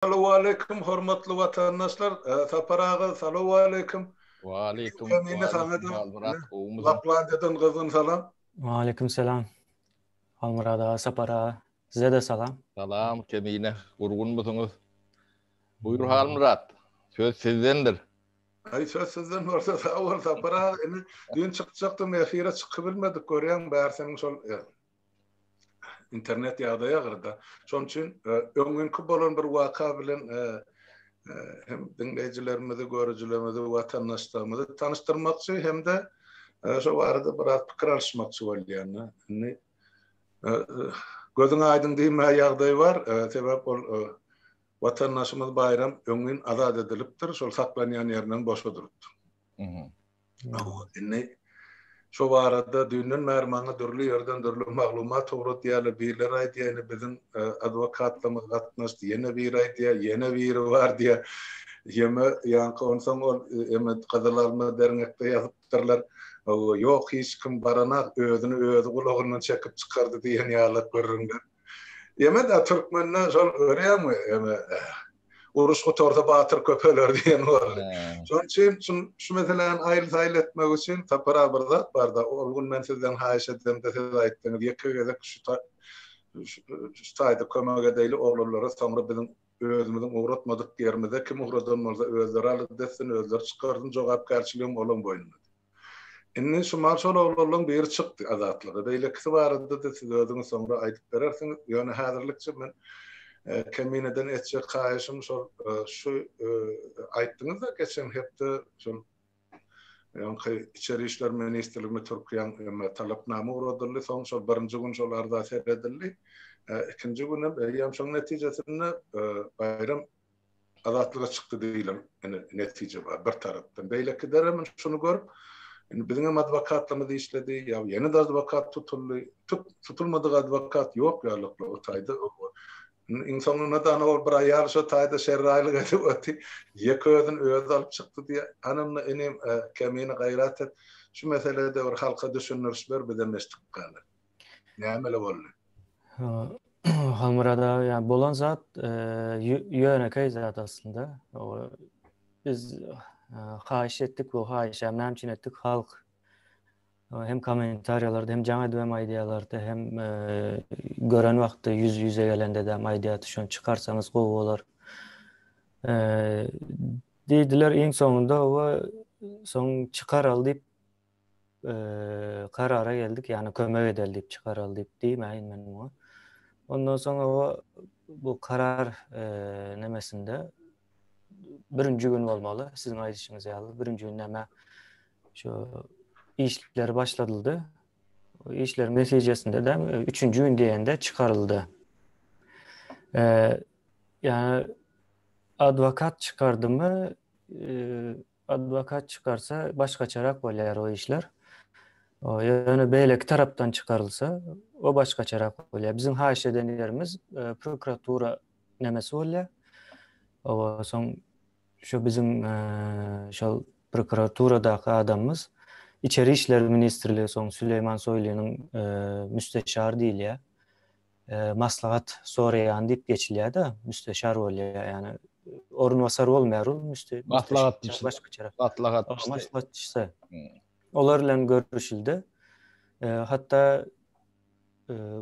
Salowaleýkim hormatly watandaşlar Sapar aga salowaleýkim. Waleýkim Kemine saňa-da Laplandiýadan gyzgyn salam. Waleýkim salam Halmyrat aga Sapar aga size-de salam. Salam Kemine gurgunmysyňyz? Buýur Halmyrat söz sizdendir. Aý söz sizden bolsa sag bol Sapar aga indi düýn çykjakdym efire çykybilmedik görýäň bäri seniň şol internet ýagdaýy agyrda. Şonuň üçin öňňinki bolan bir waka bilen hem diňleýjilerimizi, görüjilerimizi, watandaşlarymyzy tanyşdyrmakçy hem-de şo barada biraz pikir alyşmakçy bolýan. Indi gözüň aýdyň diýmäge ýagdaý bar. Sebäp ol watandaşymyz Baýram öňňin azat edilipdir, şol saklanýan ýerinden boşadylypdyr. Indi şo barada düýnden bäri maňa dürli ýerden dürli maglumat ugradýarlar. Birleri aýdýar, ine biziň adwokatlarymyz gatnaşdy, ýene biri aýdýar, ýene biri bar diýýär. Ýeme ýaňky onsoň ol eme Gyzyl alma derňekde ýazypdyrlar. Ýok, hiç kim baranak, özüni özi gulagyndan çekip çykardy diýen ýaly gürrüňler. Ýeme-de türkmende şol görýäňmi, eme uruş gutarsa batyr köpeler diýen boldy. Şonuň üçin şu şu meseläni aýyl-saýyl etmek üçin Sapar aga bir zat bar-da, ol gün men sizden haýyş edemde siz aýtdyňyz, ýeke gezek şu şu taýda kömek edeýli oglanlara, soňra biziň özümiziň ugratmadyk ýerimize kim ugradan bolsa özleri alyp etsin, özleri çykarsyn, jogapkärçiligem olaň boýnuna diýip. Indi şu mal şol oglanlaryň biri çykdy azatlyga. Beýlekisi barada-da siz özüňiz soňra aýdyp berersiňiz. Ýöne häzirlikçe men Kemineden etjek haýyşym şol şu aýtdyňyz-da geçen hepde şol ýaňky Içeri işler ministrligine Türkiýäň eme talapnama ugradyldy. Soň şol birinji gün şol arza seredildi. Ikinji günem eýýäm şoň netijesinde Baýram azatlyga çykdy diýlen ine netije bar bir tarapdan. Beýlekilerem şuny görüp, indi biziň hem adwokatlarymyz işledi, ýa ýene-de adwokat tutuldy. Tut, tutulmadyk adwokat ýok ýalykly o taýda. Iň soňunda-da ana ol bir aýal şo taýda şerraýlyk edip oty, ýeke özüni özi alyp çykdy diýýär. Ana onda inim, Kemine gaýrat et, şu meselede bir halka düşündiriş ber, bizem eşidip galyň. Nämele boldy? Halmyrat aga, ýa bolan zat ýönekeý zat aslynda. Biz haýyş etdik, bu haýyşy hem näme üçin etdik? Halk hem kommentariýalarda hem jaň edip hem aýdýarlardy, hem gören wagtda ýüz-ýüze gelende de hem aýdýardy, şony çykarsaňyz gowy bolar. Diýdiler, iň soňunda soň çykaraly diýip karara geldik, ýagny kömek edeli diýip çykaraly diýip diýmäýin men muňa. Ondan soň o bu karar nemesinde birinji gün bolmaly, siziň aýdyşyňyz ýaly birinji gün näme şu işler başladyldy. Işleriň netijesinde de üçünji gün diýende çykaryldy. Ýagny adwokat çykardymy, Adwokat çykarsa başgaçarak bolýar o işler. Ýöne beýleki tarapdan çykarylsa o başgaçarak bolýar. Biziň haýyş eden ýerimiz e, prokuratura nemesi bolýar. O soň şu biziň e, şol prokuraturadaky adamymyz Içeri işler ministrligi soň Süleýman Soýlynyň e, müsteşary diýilýär. maslahat soraýan diýip geçilýär-de, müsteşar bolýar, ýagny orunbasar bolmaýar ol müste maslahatçysy başgaça. Maslahatçysy. Maslahatçysy. Hmm. Olar bilen görüşildi. Hatda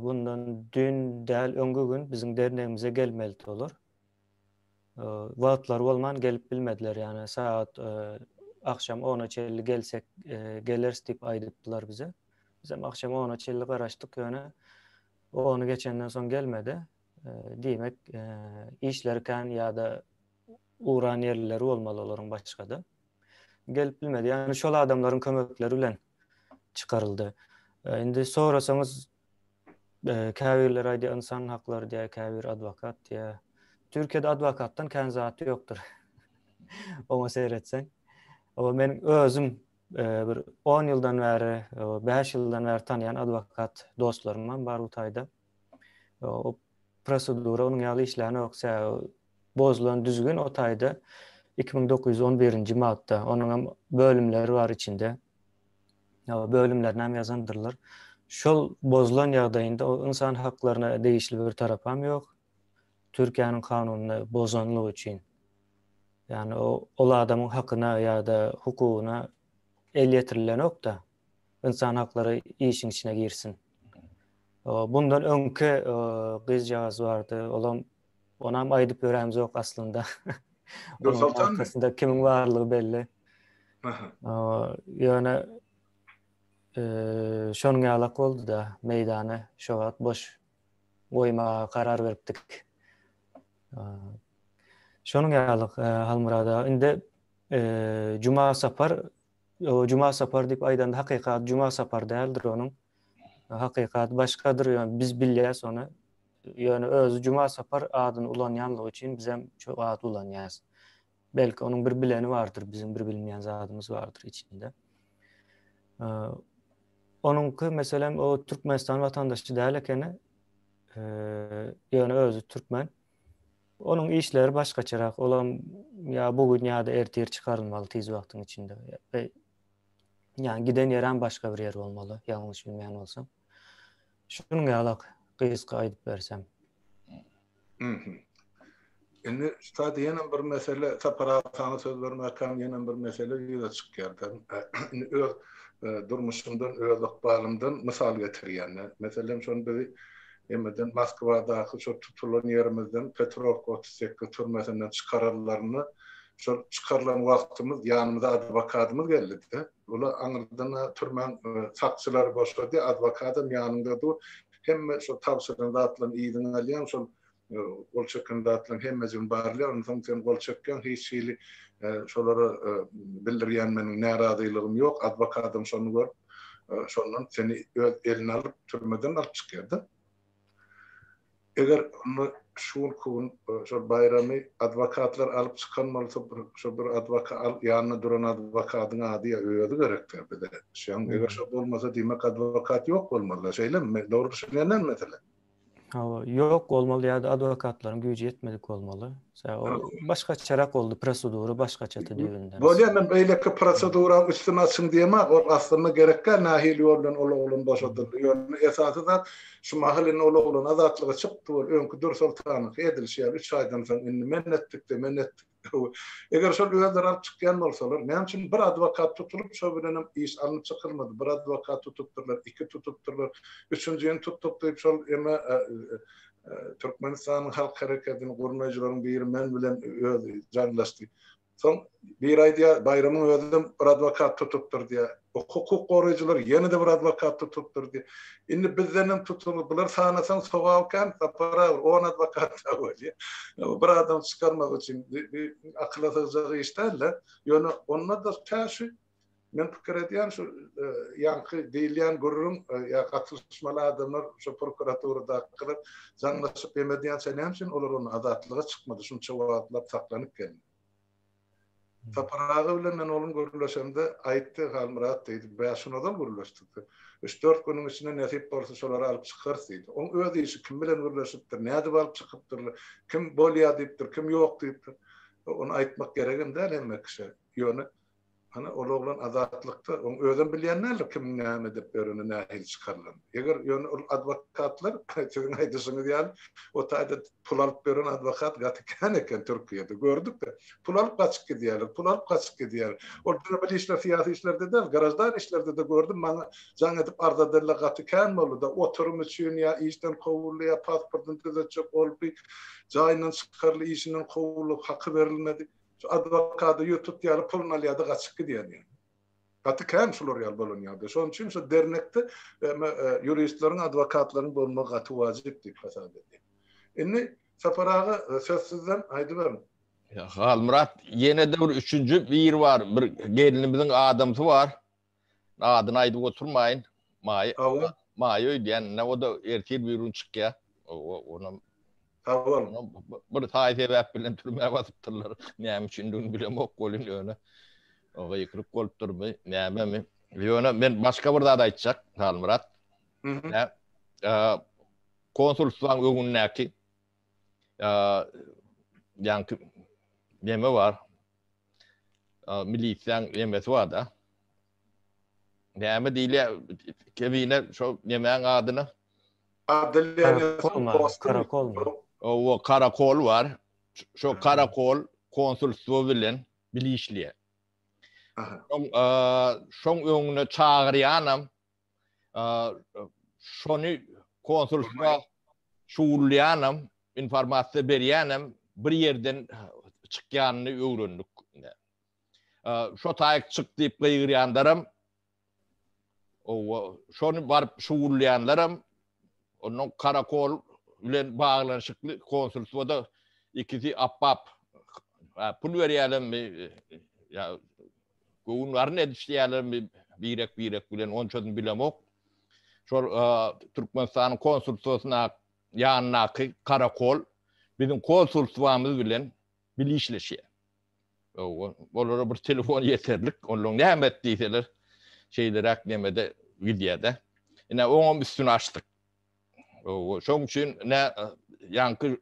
bundan dün däl öňki gün biziň dernegimize gelmelidi olar. Wagtlary bolman gelip bilmediler, ýagny sagat agşam ona çenli gelsek geleris diýip aýdypdylar bize. Bizem agşam ona çenli garaşdyk, ýöne ony geçenden soň gelmedi. Diýmek, işleri kän ýa-da ugran ýerleri bolmaly olaryň başga-da. Gelip bilmedi. Ýagny şol adamlaryň kömekleri bilen çykaryldy. Indi sorasaňyz käbirleri aýdýar ynsan haklary diýýär, käbir adwokat diýýär. Türkiýede adwokatdan kän zat ýokdur. Oňa seretseň. Oba men özüm bir 10 ýyldan bäri, 5 ýyldan bäri tanýan adwokat dostlarym hem bar bu taýda. O prosedura onuň ýaly işlänok, sebäbi bozulan düzgün o taýda 2911-nji madda, onuň hem bölümleri bar içinde. Bölümlerini hem ýazandyrlar. Şol bozulan ýagdaýynda o ynsan haklaryna degişli bir tarapam ýok. Türkiýäniň kanunyny bozanlygy üçin. Ýagny ol adamyň hakyna ýa-da hukugyna el ýetirilenok-da. Ynsan haklary işiň içine girsin. Bundan öňki gyzjagaz bardy. Olam onam aýdyp ýörämzok aslynda. Onuň arkasynda kimiň barlygy belli. Ýöne şonuň ýalak boldy-da, meýdany şo wagt boş goýmaga karar beripdik. Şonuň ýalyk Halmyrat aga. Indi Juma Sapar, Juma Sapar diýip aýdanda hakykat Juma Sapar däldir onuň. Hakykat başgadyr, ýöne biz bilýäs ony. Ýöne özi Juma Sapar adyny ulanýanlygy üçin bizem şu ady ulanýas. Belki onuň bir bileni bardyr, biziň bir bilmeýän zadymyz bardyr içinde. Onuňky meselem o Türkmenistan watandaşy däl ekeni. Ýöne özi türkmen. Onuň işleri başgaçarak. Olam ýa bu gün ýa-da ertir çykarylmaly tiz wagtyň içinde. Ýa giden ýerem başga bir ýer bolmaly, ýalňyş bilmeýän bolsam. Şunuň ýalak gysga aýdyp bersem. Mhm. Indi üstad ýenem bir mesele Sapar aga saňa söz bermäkäm ýenem bir mesele ýüze çykýar. Indi öz e, durmuşymdan, öz ykbalymdan mysal getirýän. Meselem şony bizi emeden Moskwadaky şo tutulan ýerimizden Petrowka 38 türmesinden çykararlarynda şol çykarylan wagtymyz ýanymyza adwokatymyz geldi-de. Ola aňyrdan türmäň e, sakçylary boşady, adwokadam ýanyňda dur. Hemme şo tabşyran zatlaryň yzyny alýaň, şol e, gol çeken zatlaryň hemmejigini barlaýar, onsoň sen gol çekýäň, hiç hili e, şolara e, bildirýän meniň närazylygym ýok, adwokadam şony görüp, şondan seni öz eline alyp türmeden alyp çykýar-da. Eger onda şu günki gün şol Baýramy adwokatlar alyp çykan bolsa bir şo bir adwoka ýanynda duran adwokadyň ady ýa özi gerekdir bize. Şoň eger şo bolmasa diýmek adwokat ýok bolmaly şeýlemi? Dogry düşünýänmi mesele? Hawa, ýok bolmaly ýa-da adwokatlaryň güýji ýetmedik bolmaly. Ol başgaçarak boldy, prosedura başgaçady düýbünden. Bolýar, men beýleki proseduraň üstüni açyň diýemok, ol aslynda gerek däl, nähili ýol bilen ol oglan boşadyldy. Ýöne esasy zat, şu mahal indi ol oglan azatlyga çykdy, ol öňki Dürsoltanyňky edilişi ýaly üç aýdan soň indi men etdik-de, men etdik. Eger şol özleri alyp çykýan bolsalar, näme üçin bir adwokat tutulyp, şo bilenem iş alnyp çykylmady? Bir adwokat tutupdyrlar, iki tutupdyrlar, üçünjini tutduk diýip, şol eme e, e, Türkmenistanyň halk hereketini gurnaýjylaryň biri men bilen özi jaňlaşdy. Soň biri aýdýar, Baýramyň özem bir adwokat tutupdyr diýýär. Hukuk goraýjylar ýene-de bir adwokat tutupdyr diýýär. Indi bizdenem tutulgy, bular sanasaň sogaby kän, Sapar aga, on adwokat da bolýar. Bir adam çykarmak üçin bi akyla sygjak iş däl-de. Ýöne onda-da tä şu men pikir edýän şu e, ýaňky diýilýän gürrüň e, ýa gatylyşmaly adamlar şu prokuraturadakylar jaňlaşyp em edýänçä näme üçin olar ony azatlyga çykmady, şunça wagtlap saklanyp geldi. Sapar aga bilen men onuň gürleşemde aýtdy, Halmyrat diýdi, bäş gün ozal gürleşdik. Üç-dört günüň içinde nesip bolsa şolary alyp çykarys diýdi. Oň öz işi kim bilen gürleşipdir, nädip alyp çykypdyrlar, kim bolýa diýipdir, kim ýok diýipdir. Ony aýtmak geregem däl hemme kişä. Ýöne Ana, ol oglan azatlykda, oň özem bilýän däldir kimiň näme edip ýörenini, nähili çykarylanyny. Eger ýöne ol adwokatlar, siziň aýdyşyňyz ýaly, o taýda pul alyp ýören adwokat gaty kän eken Türkiýede. Gördük-de, pul alyp gaçyp gidýärler, pul alyp gaçyp gidýärler. Ol diňe bir işler, syýasy işlerde däl, graždan işlerde-de gördüm, maňa jaň edip arz edenler gaty kän boldy-da, oturym üçin ýa işden kowuldy, ýa pasportyny düzetjek boldy, jaýyndan çykaryldy, işinden kowuldy, haky berilmedi. Şu adwokada ýüz tutýarlar, puluny alýar-da gaçyp gidýär diýýär. Gaty kän şular ýaly bolan ýagdaý. Şonuň üçin şu dernekde ýuristleriň, adwokatlaryň bolmagy gaty wajyp diýip hasap edýän. Indi Sapar aga söz sizden, aýdyberiň. Halmyrat, ýene-de bir üçünji biri bar, bir gelnimiziň adamsy bar. Adyny aýdyp oturmaýyn. Maýa. Hawa. Maýa öýdýän. Ine o-da ertir bir gün çykýar. Onam Sag boluň. Bir saý sebäp bilen türmä basypdyrlar. Näme üçindigini bilemok welin ýöne. O gykylyk bolupdyrmy, nämemi. Ýöne men başga bir zat aýtjak, Halmyrat. Nä? Konsulstwaň öňündäki ýaňky neme bar? Milisiýaň nemesi bar-da. Näme diýilýär? Kemine şo nemäň adyna? Adilýäniň Karakolmy? Owa, karakol bar. Şo karakol konsulstwo bilen bile işleýär. Şoň şoň öňüne çagyrýanam şony konsulstwa şugurlaýanam, informasiýa berýänem bir ýerden çykýanyny öwrendik. Şo taýyk çyk diýip gygyrýanlaram Owa, şony baryp şugurlaýanlaram ondan karakol bilen baglanyşykly konsulstwada ikisi apbap pul berýärlermi ýa göwün baryn edişýärlermi birek-birek bilen onçasyny bilemok. Şol Türkmenistanyň konsulstwasyna ýanyndaky karakol biziň konsulstwamyz bilen bile işleşýär. Olara bir telefon ýeterlik. Olaryň näme et diýseler, şeýleräk nemede gidýär-de. Ine, oňam üstüni açdyk. Şoň üçin ine ýaňky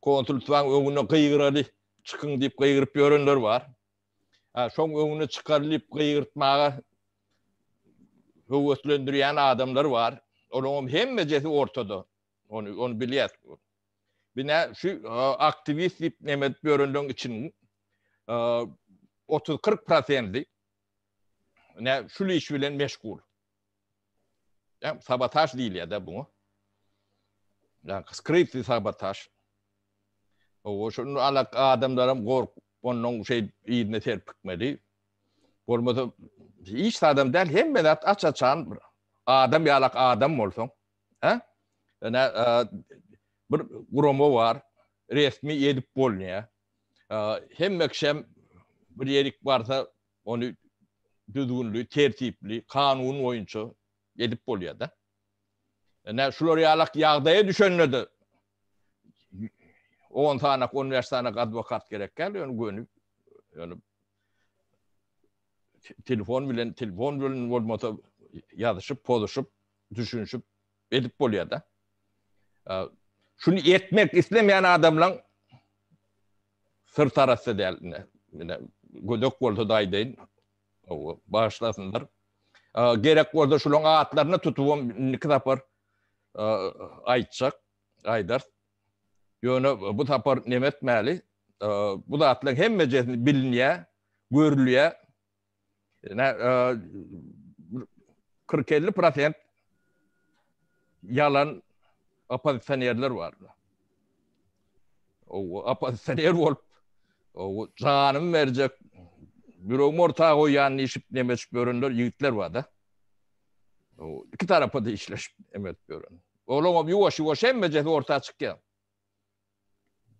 konsulstwaň öňüne gygyraly çykyň diýip gygyryp ýörenler bar. Şoň öňüne çykaly diýip gygyrtmaga höweslendirýän adamlar bar. Olaryň hemmejesi ortada. Ony ony bilýäs. Bine şu aktiwist diýip neme edip ýörenleň içiniň 30-40 prosendi ne şul iş bilen meşgul. Ýa sabotaž diýilýär-de buňa. Ýa skrytny sabotaž. O şunu alak adamlaram gork ondan şey yzyna serpikmeli. Bolmasa hiç adam däl hemme zat aç-açan adam ýalak adam bolsaň. Hä? Ine, bir gurama bar, resmi edip bolunýar. Hemme kişem bir ýerik barsa, ony düzgünli, tertipli, kanun boýunça edip bolýar-da. Ine, şular ýalak ýagdaýa düşende-de on sanak, on bäş sanak adwokat gerek däl, ýöne göni, ýöne telefon bilen, telefon bilen bolmasa ýazyşyp, pozuşyp, düşünişip edip bolýar-da. Şuny etmek islemeýän adamlaň syrt arassa däl ine. Ine gödek bolsa-da aýdaýyn. Hawa, bagyşlasynlar. Gerek bolsa şulaň atlaryny tutubam indiki sapar aýtjak, aýdar. Ýöne bu sapar neme etmäli? Bu zatlaryň hemmejesini bilinýär, görülýär. Ine, 40-50 prosent ýalan oppozisionerler bar. O oppozisioner bolup, o janymy berjek, ýüregimi orta goýýan diýşip neme edip ýörenler ýigitler bar-da. O iki tarapa da işleşip neme edip ýören. Olaňam ýuwaş-ýuwaş hemmejesi orta çykýar.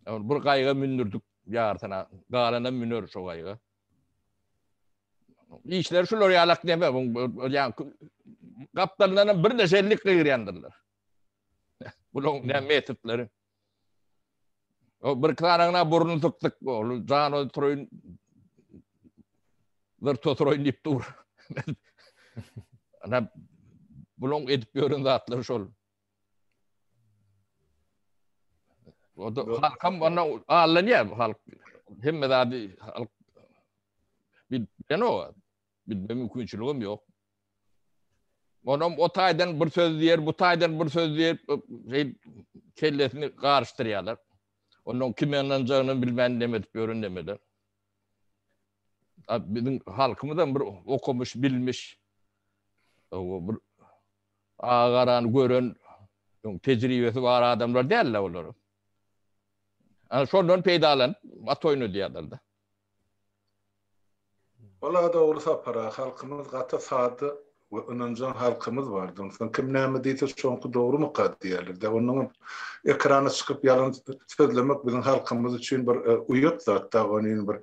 Bir gaýyga mündürdik ýarsyna, galanam müner şo gaýyga. Işleri şular ýalak neme, ýa gapdalyndan hem bir neşellik gygyrýandyrlar. Bulaň näme metodlary. O bir sanyna burnuny sykdyk, ol jan oturaýyn bir toturaýyn diýip dur. Ana bulaň edip ýören zatlary şol. O da halkam onda allanýar halk. Hemme zady halk bilenok. Bilme mümkinçiligem ýok. Onam o taýdan bir söz diýer, bu taýdan bir söz diýer, şey kellesini garyşdyrýarlar. Ondan kime ynanjagyny bilmän neme edip ýören nemeler. Biziň halkymyzam bir okumyş, bilmiş. O bir Agy-garany gören, tejribesi bar adamlar däl-le olar. Ana şondan peýdalanyp at oýnadýarlar-da. Walla dogry Sapar aga halkymyz gaty sada we ynanjaň halkymyz bardy onsoň kim näme diýse şoňky dogrumyka diýerler-de onnoňam ekrana çykyp ýalan sözlemek biziň halkymyz üçin bir uýat zat-da ony bir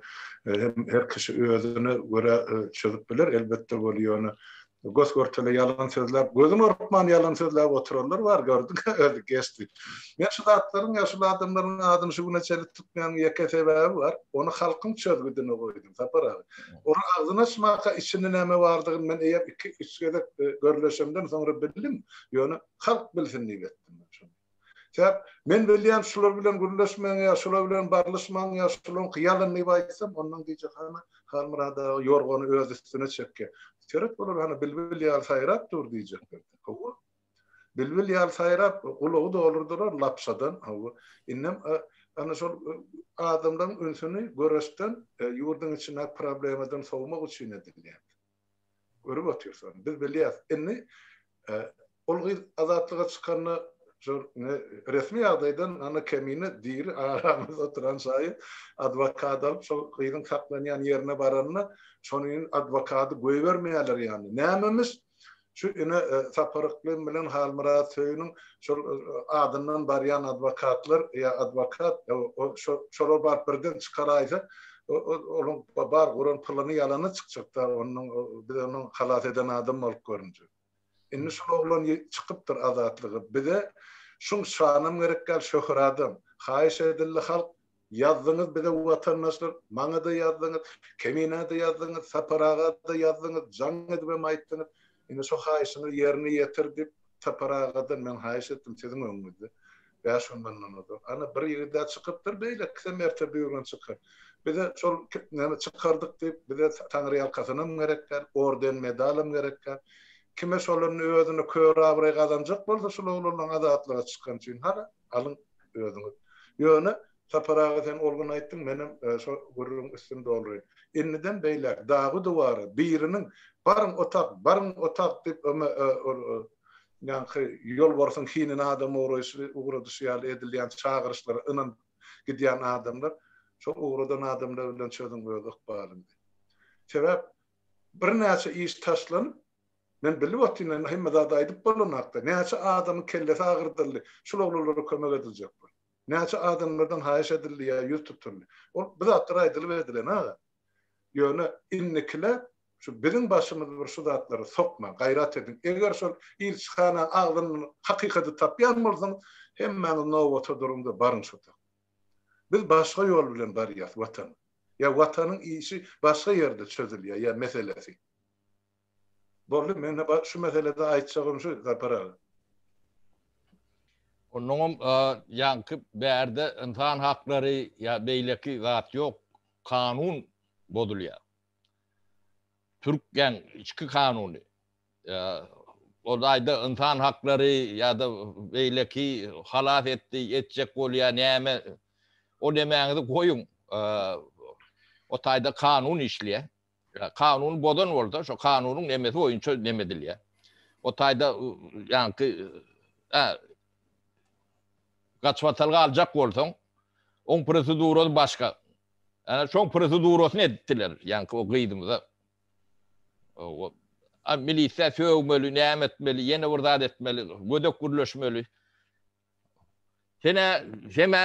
hem her kişi özüne görä çözüp biler elbetde weli ýöne Gös-görtele ýalan sözläp, gözüni gyrpman ýalan sözläp oturanlar bar, gördüň-ä özi geçdi. Men şu zatlaryň ýa şul adamlaryň adyny şu güne çenli tutmaýanyň ýeke sebäbi bar, ony halkyň çözgüdine goýdum, Sapar aga. Onuň agzyny açmaka içinde näme bardygyny men eýýäm iki-üç gezek gürleşemden soňra bildim, ýöne halk bilsin diýip etdim men şony. Sebäp men bilýän şular bilen gürleşmäň ýa şular bilen barlyşmaň ýa şularyňky ýalan diýip aýtsam, ondan diýjek hany Halmyrat aga ýorgany öz üstüne çekýär. Seret bular hany bilbil ýaly saýrap dur diýjekler. Hawa. Bilbil ýaly saýrap, gulagy dolar durar lapşadan. Hawa. Indem ana şol adamlaryň ünsüni göreşden, ýurduň içindäki problemadan sowmak üçin edilýär. Görüp otyrys ony. Biz bilýäris. Indi ol gyz azatlyga çykanda şol resmi ýagdaýdan ana Kemine diri aramyzda oturan şaýy adwokat alyp şol gyzyň saklanýan ýerine baranda şony adwokady goýbermeýärler ýanyna. Nämemiş? Şu ine Sapar Yklym bilen Halmyrat Söýüniň şol adyndan barýan adwokatlar ýa adwokat şolar baryp birden çykaraýsa olaň bar guran pylany ýalana çykjakda onuň biz onuň halas eden adam bolup görünjek. Indi şol oglan çykypdyr azatlyga. Bize şuň şanam gerek däl şöhradam. Haýyş edildi halk Ýazdyňyz bize watandaşlar, maňa-da ýazdyňyz, Keminä-de ýazdyňyz, Sapar aga-da ýazdyňyz, jaň edibem aýtdyňyz. Indi şo haýyşyňyzy ýerine ýetir diýip, Sapar agadan men haýyş etdim siziň öňüňizde. Bäş gün mundan ozal. Ana, bir ýigid-ä çykypdyr, beýlekisem erte-birigün çykar. Bize şol näme çykardyk diýip, bize taňryýalkasynam gerek däl, orden-medalam gerek däl. Kime şol indi özüne kör abraý gazanjak bolsa şul oglanlaryň azatlyga çykany üçin, hana, alyň. Özüňiz. Ýöne, Sapar aga sen ol gün aýtdyň, menem şo gürrüňiň üstüni dolduraýyn. Indiden beýläk dagy-duwara biriniň baryň otak, baryň otak diýip öme ol ýaňky ýolbarsyň hinine adam ugraýşy, ugradyşy ýaly edilýän çagyryşlara ynanyp gidýän adamlar şol ugradan adamlar bilen çözüň öz ykbalyňyzy. Sebäp birnäçe iş taşlanyp, Men bilip otyryn indi hemme zady aýdyp bolanakda. Näçe adamyň kellesi agyrdyldy, şul oglanlara kömek ediljek bolup. Näçe adamlardan haýyş edildi ýa ýüz tutuldy. Ol bu zatlar aýdylyp edilen aga. Ýöne indikiler şu biziň başymyzy bir şu zatlara sokmaň, gaýrat ediň. Eger şol ilçihanaň agzyndan hakykaty tapýan bolsaňyz, hemmäňiz nobata duruň-da baryň şo tak. Biz başga ýol bilen barýas watana. Ýa watanyň işi başga ýerde çözülýär ýa meselesi. Boldy, mende şu meselede aýtjagym şu, Sapar aga. Onnoňam ýaňky bärde ynsan haklary ýa beýleki zat ýok, kanun bozulýar. Türkýäň içki kanuny. Ol aýda ynsan haklary ýa-da beýleki halas etdi, etjek bolýar näme, o nemäňizi goýuň. O taýda kanun işleýär. Kanuny bozan bolsa, şo kanunyň nemesi boýunça neme edilýär. O taýda ýaňky gaçybatalga aljak bolsaň, oň prosedurasy başga. Ana şoň prosedurasyny edipdiler, ýaňky o gyzymyza. O milisiýa sögmeli, näme etmeli, ýene bir zat etmeli, gödek gürleşmeli. Sen-ä, hem-ä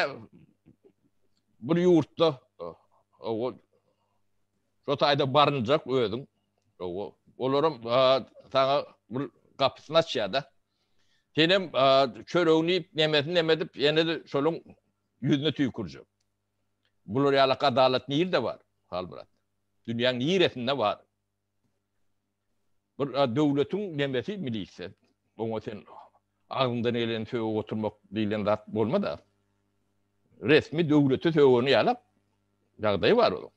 bir ýurtda o şo taýda barynjak özüň. Olaram saňa bir gapysyny açýar-da. Senem çöregini iýip, nemesini neme edip, ýene-de şolaň ýüzüne tüýkürjek. Bular ýalak adalat nirde bar, Halmyrat? Dünýäň niresinde bar? Bir döwletiň nemesi milisiýa. Oňa sen agzyňdan geleni sögüp oturmak diýlen zat bolmaz-a. Resmi döwleti sögeni ýalak ýagdaýy bar onuň.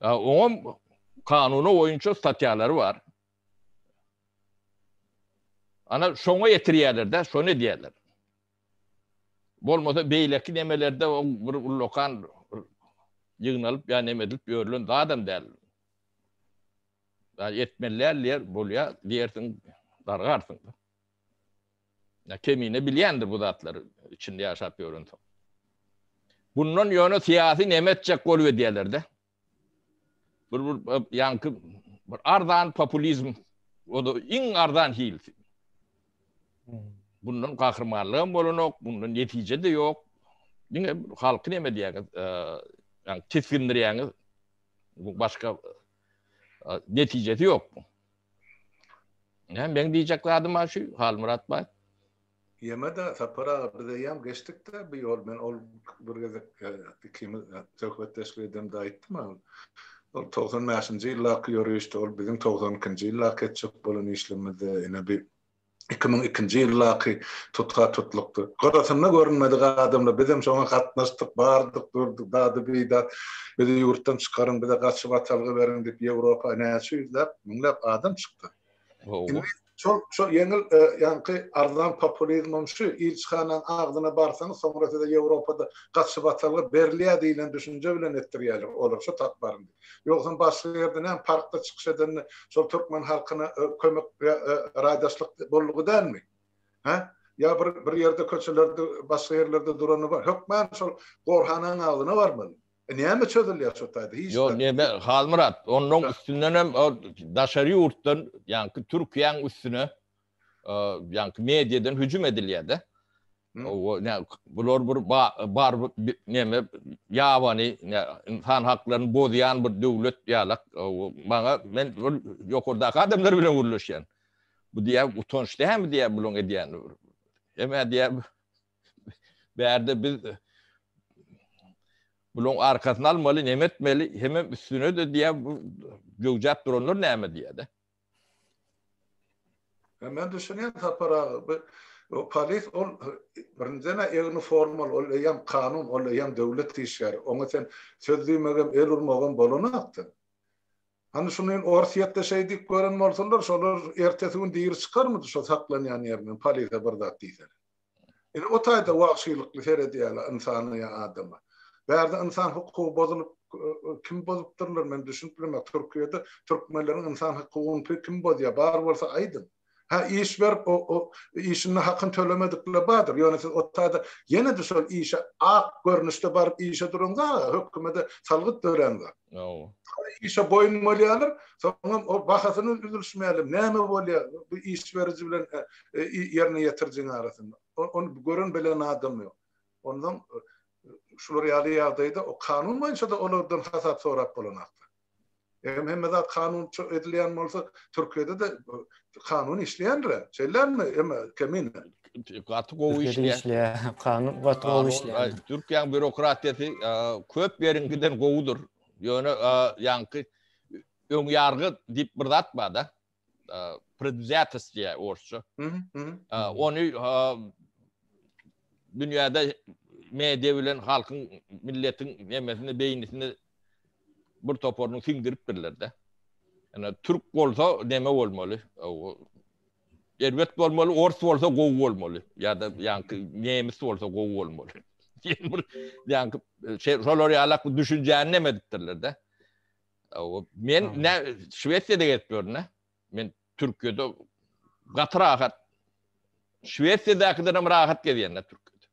Oňam kanuna boýunça statýalary bar. Ana şoňa ýetirýärler-de, şony edýärler. Bolmasa beýleki nemelerde o bir ullakan ýygnalyp ýa neme edilip ýörülen zadam däl. Ýa etmeli däl diýer, bolýa diýersiň, dargarsyň. Ýa Kemine bilýändir bu zatlary içinde ýaşap ýörensoň. Bundan ýöne syýasy neme etjek bolup edýärler-de. Bir bir ýaňky bir arzan populizm, o da iň arzan hilisi. Bundan gahrymanlygam bolanok, bundan netije-de ýok. Diňe halky neme diýýäňiz, ýaňky tisgindirýäňiz. Bu başga netijesi ýok. Näme meň diýjek zadym şu Halmyrat baý. Ýeme-de Sapar aga biz eýýäm geçdik-de bu ýol men ol bir gezek ikimiz söhbetdeşlik edemde aýtdym ol ol 95-nji ýyldaky ýörişde ol biziň 92-nji ýyldaky etjek bolan işlerimizde ine bir 2002-nji ýyldaky tutga tutlukdy. Gyrasynda görünmedik adamlar bizem şoňa gatnaşdyk, bardyk, durduk, dady-bidat bizi ýurtdan çykaryň, bize gaçyp atalga beriň diýip Ýewropa näçe ýüzläp, müňläp adam çykdy. Indi. Şol şol ýeňil ýaňky arzan populizmem şu, ilçihanaň agzyna barsaňyz soňra size Ýewropada gaçybatalga berilýär diýlen düşünje bilen etdirýärler olar şu tapbaryny. Ýogsam başga ýerde näme parkda çykyş edende şol türkmen halkyna kömek raýdaşlyk boldugy dälmi? Hä? Ýa bir bir ýerde köçelerde başga ýerlerde durany bar. Hökman şol gorhanaň agzyna barmaly. E näme çözülýär şo taýda? Hiç Ýok, neme Halmyrat, onnoň üstündenem daşary ýurtdan, ýaňky Türkiýäň üstüne, ýaňky mediadan hüjüm edilýär-de. O ne bular bir bar neme ýabany ynsan haklaryny bozýan bir döwlet ýalak. Maňa men ýokardaky adamlar bilen gürleşýän. Bu diýýär utanç dälmi diýýär bulaň edýäni. Hemä diýýär bärde biz bulaň arkasyny almaly, neme etmeli, hemem üstüne-de diýýär bu jöwjäp duranlar näme diýýär-de. Men düşünýän Sapar aga, bu polis ol birinjiden-ä egni formaly, ol eýýäm kanun, ol eýýäm döwlet işgäri. Oňa sen söz diýmegem, el urmagam bolanakdy. Hany şuny Orsýetde şeý diýip gören bolsalar, şolar ertesi gün diri çykarmydy şo saklanýan ýerinden polise bir zat diýseler. Indi o taýda wagşylykly seredýärler ynsana ýa adama. Bärde ynsan hukugy bozulyp kim bozupdyrlar men düşünip bilemok. Türkiýede türkmenleriň ynsan hukugyny kim bozýar bar bolsa aýdyň. Hä iş berip o işinde hakyny tölemedikler bardyr. Ýöne siz o taýda ýene-de şol işe ak görnüşde baryp işe duruňda hökümede salgyt döräňzok. Işe boýun bolýarlar, soňam o bahasyny üzülişmeýärler. Näme bolýar bu iş beriji bilen ýerine ýetirijiň arasynda? Ony gören bilen adam ýok. Ondan şular ýaly ýagdaýda o kanun boýunça-da olardan hasap sorap bolanakdyr. Eger hemme zat kanunça edilýän bolsa, Türkiýede-de kanun işleýändir-ä. Şeýlemi, eme, Kemine? Gaty gowy işleýär. işleýär. Kanun gaty gowy işleýär. Türkiýäň býurokratiýasy köp ýeriňkiden gowudyr. Ýöne ýaňky öň ýargy diýip bir zat bar-da. Predwzýatost diýýär orsça. Ony dünýäde media bilen halkyň, milletiň nemesini, beýnisini bir toparyny siňdiripdirler-de. Ýöne türk bolsa neme bolmaly? Erbet bolmaly, ors bolsa gowy bolmaly. Ýa-da ýaňky nemis bolsa gowy bolmaly. Diýen bir ýaňky şolar ýalak bir düşünjäni neme edipdirler-de. Men ne Şwesiýada gezip ýörün-de. Men Türkiýede gaty rahat. Şwesiýadakydan hem rahat gezýän-de Türkiýede.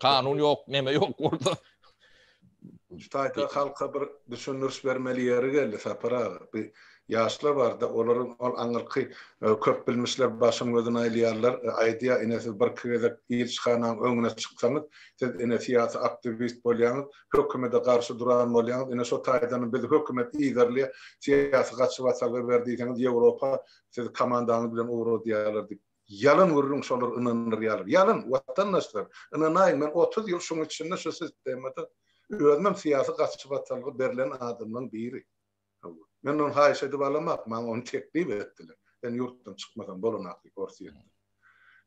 Kanun ýok, neme ýok bolsa. Şu taýda halka bir düşündiriş bermeli ýeri geldi Sapar aga. Bir ýaşlar barda, olaryň ol aňyrky köp bilmişler başyny gözüni aýlaýarlar, aýdýar, ine siz birki gezek ilçihanaň öňüne çyksaňyz, siz ine syýasy aktiwist bolýaňyz, hökümede garşy duran bolýaňyz, ine şo taýdanam bizi hökümet yzarlaýar, syýasy gaçybatalga ber diýseňiz Ýewropa sizi komandaňyz bilen ugradýarlar diýip. Ýalan gürrüň şolar ynandyrýarlar. Ýalan, watandaşlar, ynanaýyň men 30 ýyl şuň içinde şu sistemada özümem syýasy gaçybatalga berlen adamlaň biri. Hawa. Men ony haýyş edip alamak, maňa ony teklip etdiler. Sen ýurtdan çykmasaň bolanak diýip Orsýetden.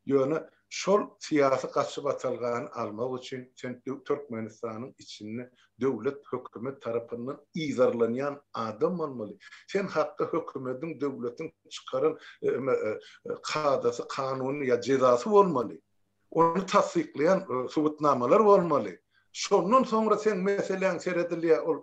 Ýöne şol syýasy gaçybatalgany almak üçin sen Türkmenistanyň içinde döwlet, hökümet tarapyndan yzarlanýan adam bolmaly. Sen hakda hökümediň, döwletiň çykaran kadasy, kanuny ýa jezasy bolmaly. Ony tassyklaýan subutnamalar bolmaly. Şondan soňra seň meseläň seredilýär ol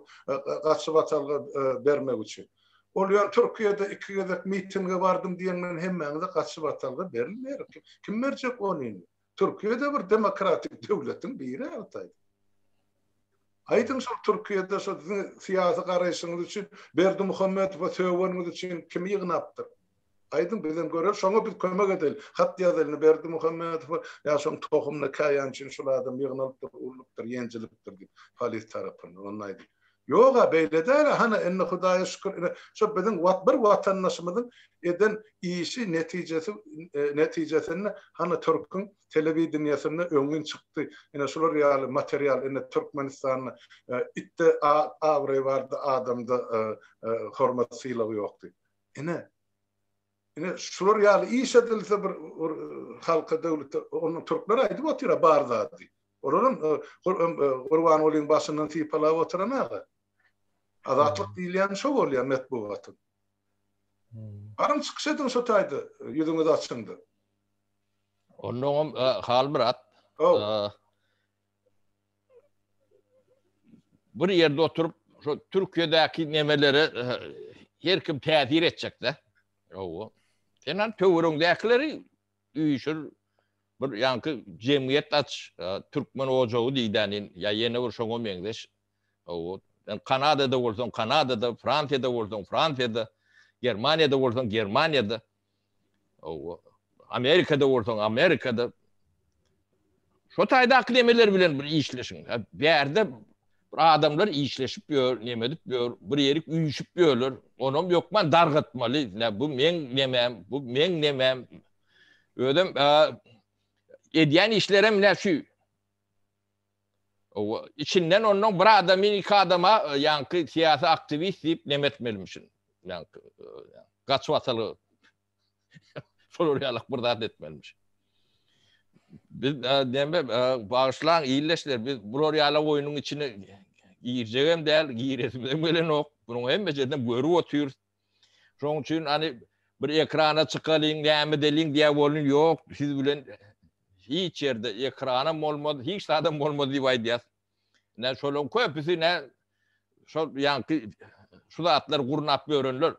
gaçybatalga bermek üçin. Ol ýöne Türkiýede iki gezek mitinge bardym diýen bilen hemmäňize gaçybatalga berilmeýär. Kim berjek ony indi? Türkiýe-de bir demokratik döwletiň biri Altaý. Aýdyň şol Türkiýede şo siziň syýasy garaýşyňyz üçin Berdimuhamedowa sögeniňiz üçin kimi ýygnapdyr? Aýdyň bizem göreli şoňa biz kömek edeli. Hat ýazalyny Berdimuhamedowa ýa şoň tohumyna käýän üçin şul adam ýygnalypdyr, urlupdyr, ýenjilipdir diýip polis tarapyndan. Onda aýdyň. Ýog-a beýle däl-ä hany indi Hudaýa şükür ine şo biziň bir watandaşymyzyň eden işi netijesi netijesinde hany türküň telewideniýesinde öňňin çykdy ine şular ýaly material ine Türkmenistanda itde abraý bardy adamda hormat sylagy ýokdy ine Ine şular ýaly iş edilse bir halka döwlete onda türkler aýdyp otyra bar zady. Olaram Gurbangulyň başyndan sypalap oturan aga. Azatlyk diýilýän şo bolýar metbugatyň. Baryň çykyş ediň şo taýda, ýüzüňizi açyň-da. Onnoňam Halmyrat, bir ýerde oturyp, şo Türkiýedäki nemelere her kim täsir etjek-de. Hawa. Sen han töweregiňdäkileri üýşür, bir ýaňky jemgyýet aç, Türkmen ojagy diýdänin, ýa ýene bir şoňa meňzeş. Hawa. Sen Kanadada bolsaň, Kanadada, Fransiýada bolsaň, Fransiýada, Germaniýada bolsaň, Germaniýada. Hawa. Amerikada bolsaň, Amerikada. Şo taýdaky nemeler bilen bir işleşiň. Bärde bir adamlar işleşip ýör, neme edip ýör, bir ýerik üýşüp ýörler. Onam ýokman dargatmaly. Ne bu meň nemem, bu meň nemem. Özem edýän işlerem ne şu. Içinden ondan bir adamy, iki adama ýaňky syýasy aktiwist diýip neme etmelimişin. Ýaňky gaçyp ataly Şolar ýalak bir zat etmelimiş. Biz näme bagyşlaň illeşler biz bular ýalak oýnuň içine girjegem däl, giresimizem gelenok. Bunuň hemmejesini görüp otyrys. Şonuň üçin hani bir ekrana çykalyň, näme edeliň diýä bolun ýok. Siz bilen hiç ýerde ekranam bolmaz, hiç zadam bolmaz diýip aýdýas. Nä şolaryň köpüsi nä şol ýaňky şu zatlary gurnap ýörenler.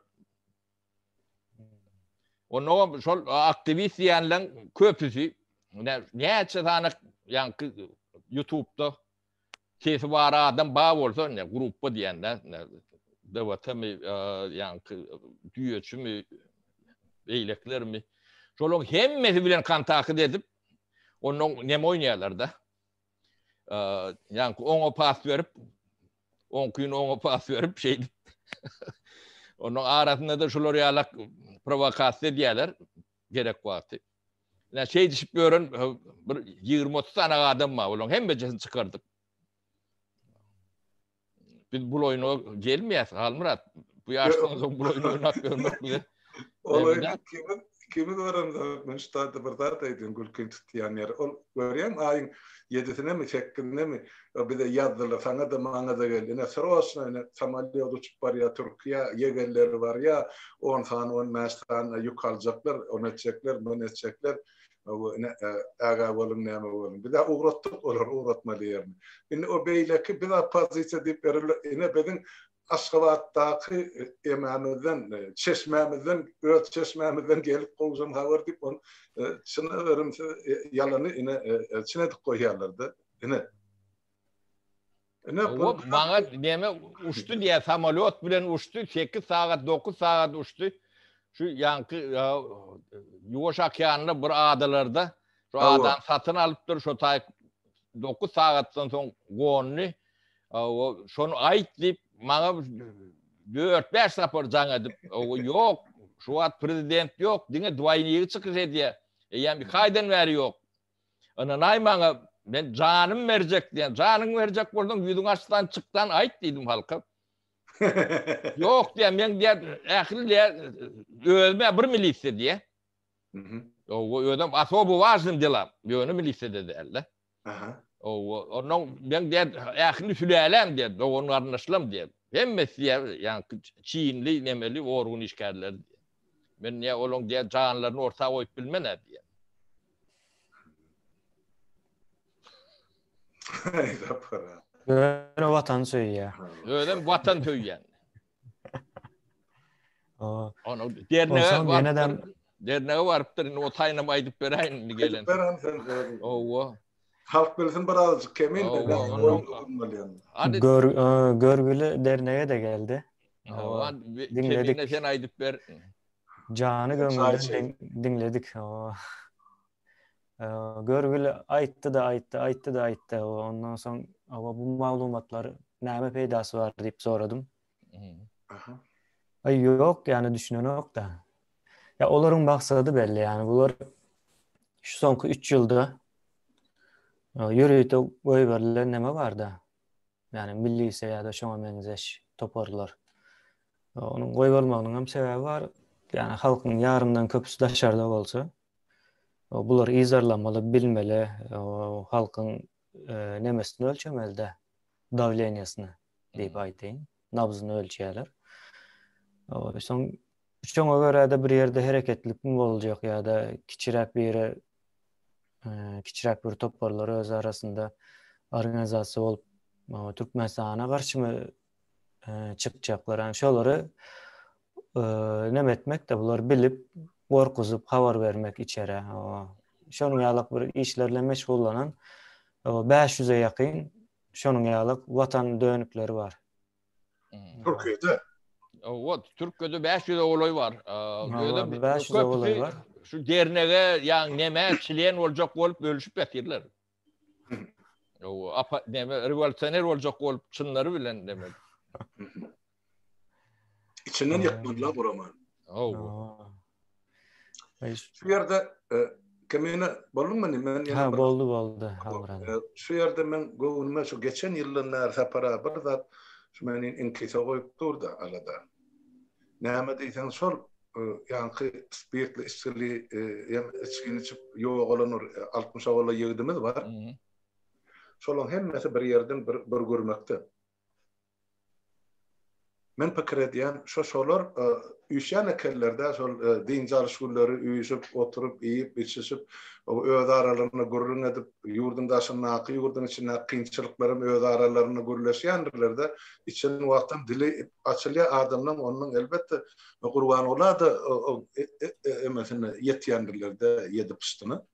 Onnoňam şol aktiwist diýenleň köpüsi näçe sany ýaňky ýutubda sesi bar adam bar bolsa ine gruppa diýende DWT-mi ýaňky düýeçimi beýlekilermi şolaryň hemmesi bilen kontakt edip onnoň neme oýnaýarlar-da. Ýaňky oňa pas berip, oňkyny oňa pas berip şeýdip. Onuň arasynda-da şular ýalak prowokasiýa edýärler gerek wagty. Ine şeýdişip ýören bir 20-30 sany adam bar, olaryň hemmejesini çykardyk. Biz bul oýuna gelmeýäs, Halmyrat. Bu ýaşdan soň bul oýny oýnap ýörmek bize. Ol oýun ikimiz, ikimiz baramyzda men şu taýda bir zat aýdayyn, gülkiň tutýan ýeri. Ol görýäňmi, aýyň ýedisinemi, sekizinemi bize ýazdylar, saňa-da, maňa-da geldi. Ine, sroçno, ine, samolýot uçup barýar Türkiýä, ýegenleri barýar, on sany, on bäş sany ýük aljaklar, ony etjekler, muny etjekler. Ine, ägä boluň, näme boluň. Biz-ä ugratdyk olary ugratmaly ýerine. Indi o beýleki biz oppozisiýa diýip ýörürler. Ine, biziň Aşgabatdaky emämizden, çeşmämizden, öz çeşmämizden gelip gowşan habar diýip, ony çyna berimsiz ýalany ine çyn edip goýýarlar-da. Ine. Ine, bu maňa näme uçdy diýýär, samolýot bilen uçdy, 8 sagat, 9 sagat uçdy. Şu ýaňky Ýuwaş okeanda bir adalarda şu adany satyn alypdyr, şo taý 9 sagatdan soň gondy. Şony aýt diýip, maňa 4-5 sapar jaň edip, ýok, şu wagt prezident ýok, diňe dwaýnigi çykyş edýär. Eýýäm 2 aýdan bäri ýok. Ynanaý maňa, men janym berjek diýen. Janyňy berjek bolsaň, ýüzüňi açsan, çykdan aýt diýdim halka. Ýok diýen, men diýen, ähli diýen, özüme bir milisiýa diýen. Owa, özüm osobo wažnym delam. Ýöne milisiýada däl-de. Aha. Owa, ondan men diýen, ähli sülälem diýen, dogan garyndaşlarym diýen. Hemmesi diýen, ýaňky çinli, nemeli organ işgärleri diýen. Men diýen, olaň diýen janlaryny orta goýup bilmen-ä diýen. Ýöne watan söýýär. Özem watan söýýän. Onu dernege barypdyr. Dernege barypdyr. Indi o taýynam aýdyp beräýin indi gelen. Beren sen özüň. Owa. Halk bilsin birazajyk kemin. Gör görgüli dernege-de geldi. Owa. Diňledik. Sen aýdyp ber. Jany göňülden diňledik. Görgüli aýtdy-da aýtdy, aýtdy-da aýtdy. Ondan soň bu maglumatlar näme peýdasy bar diýip soradym. Aha. Aý ýok, ýani düşünenok-da. Ýa olaryň maksady belli, ýani bular şu soňky 3 ýylda ýörite goýberilen neme barda. Ýagny milisiýa ýa-da şoňa meňzeş toparlar. Onuň goýbolmagynyň hem sebäbi bar. Ýagny halkyň ýarymdan köpüsi daşarda bolsa, bular yzarlamaly, bilmeli, halkyň e, nemesini ölçemeli-de, dawleniýasyny diýip aýdaýyn, nabzyny ölçýärler. Soň. Şoňa görä-de bir ýerde hereketlikmi boljak ýa-da kiçiräk bir ýere kiçiräk bir toparlar öz arasynda organizasiýa bolup Türkmenistana garşymy çykjaklar. Yani şolary neme etmek-de bulary bilip, gorkuzyp habar bermek içere. Şonuň ýaly bir işler bilen meşgullanan 500-e ýakyn şonuň ýaly watan dönükleri bar. Türkiýede. Owa, Türkiýede 500-e golaý bar. Ýöne 500-e golaý bar. Şu dernege ýa neme çlen boljak bolup bölüşip ýatyrlar. Owa, apa neme rewolýusioner boljak bolup çynlary bilen neme. İçinden ýykmadylar guramany. Owa. Şu ýerde e, Kemine bolduňmy indi? Men ýene Ha, boldy, boldy. E, şu ýerde men göwnüme şu geçen ýyldan bäri Sapar aga bir zat şu meni iňkise goýup dur-da alada. Näme diýseň şol e, ýaňky spirtli içgili hem içgini içip ýogalan bir 60 golaý ýigidimiz bar. Şolaryň hemmesi bir ýerden bir bir gürmekde. Men pikir edýän, şo şolar üýşýän ekenler-dä, şol dynç alyş günleri üýşüp, oturyp, iýip, içişip, öz aralarynda gürrüň edip, ýurduň daşyndaky, ýurduň içindäki kynçylyklaram öz aralarynda gürleşýändirler-de, içen wagtam dili açylýar adamlaň, onnoň elbetde Gurbangula-da emesine ýetýändirler-de, ýedi pyşdyna.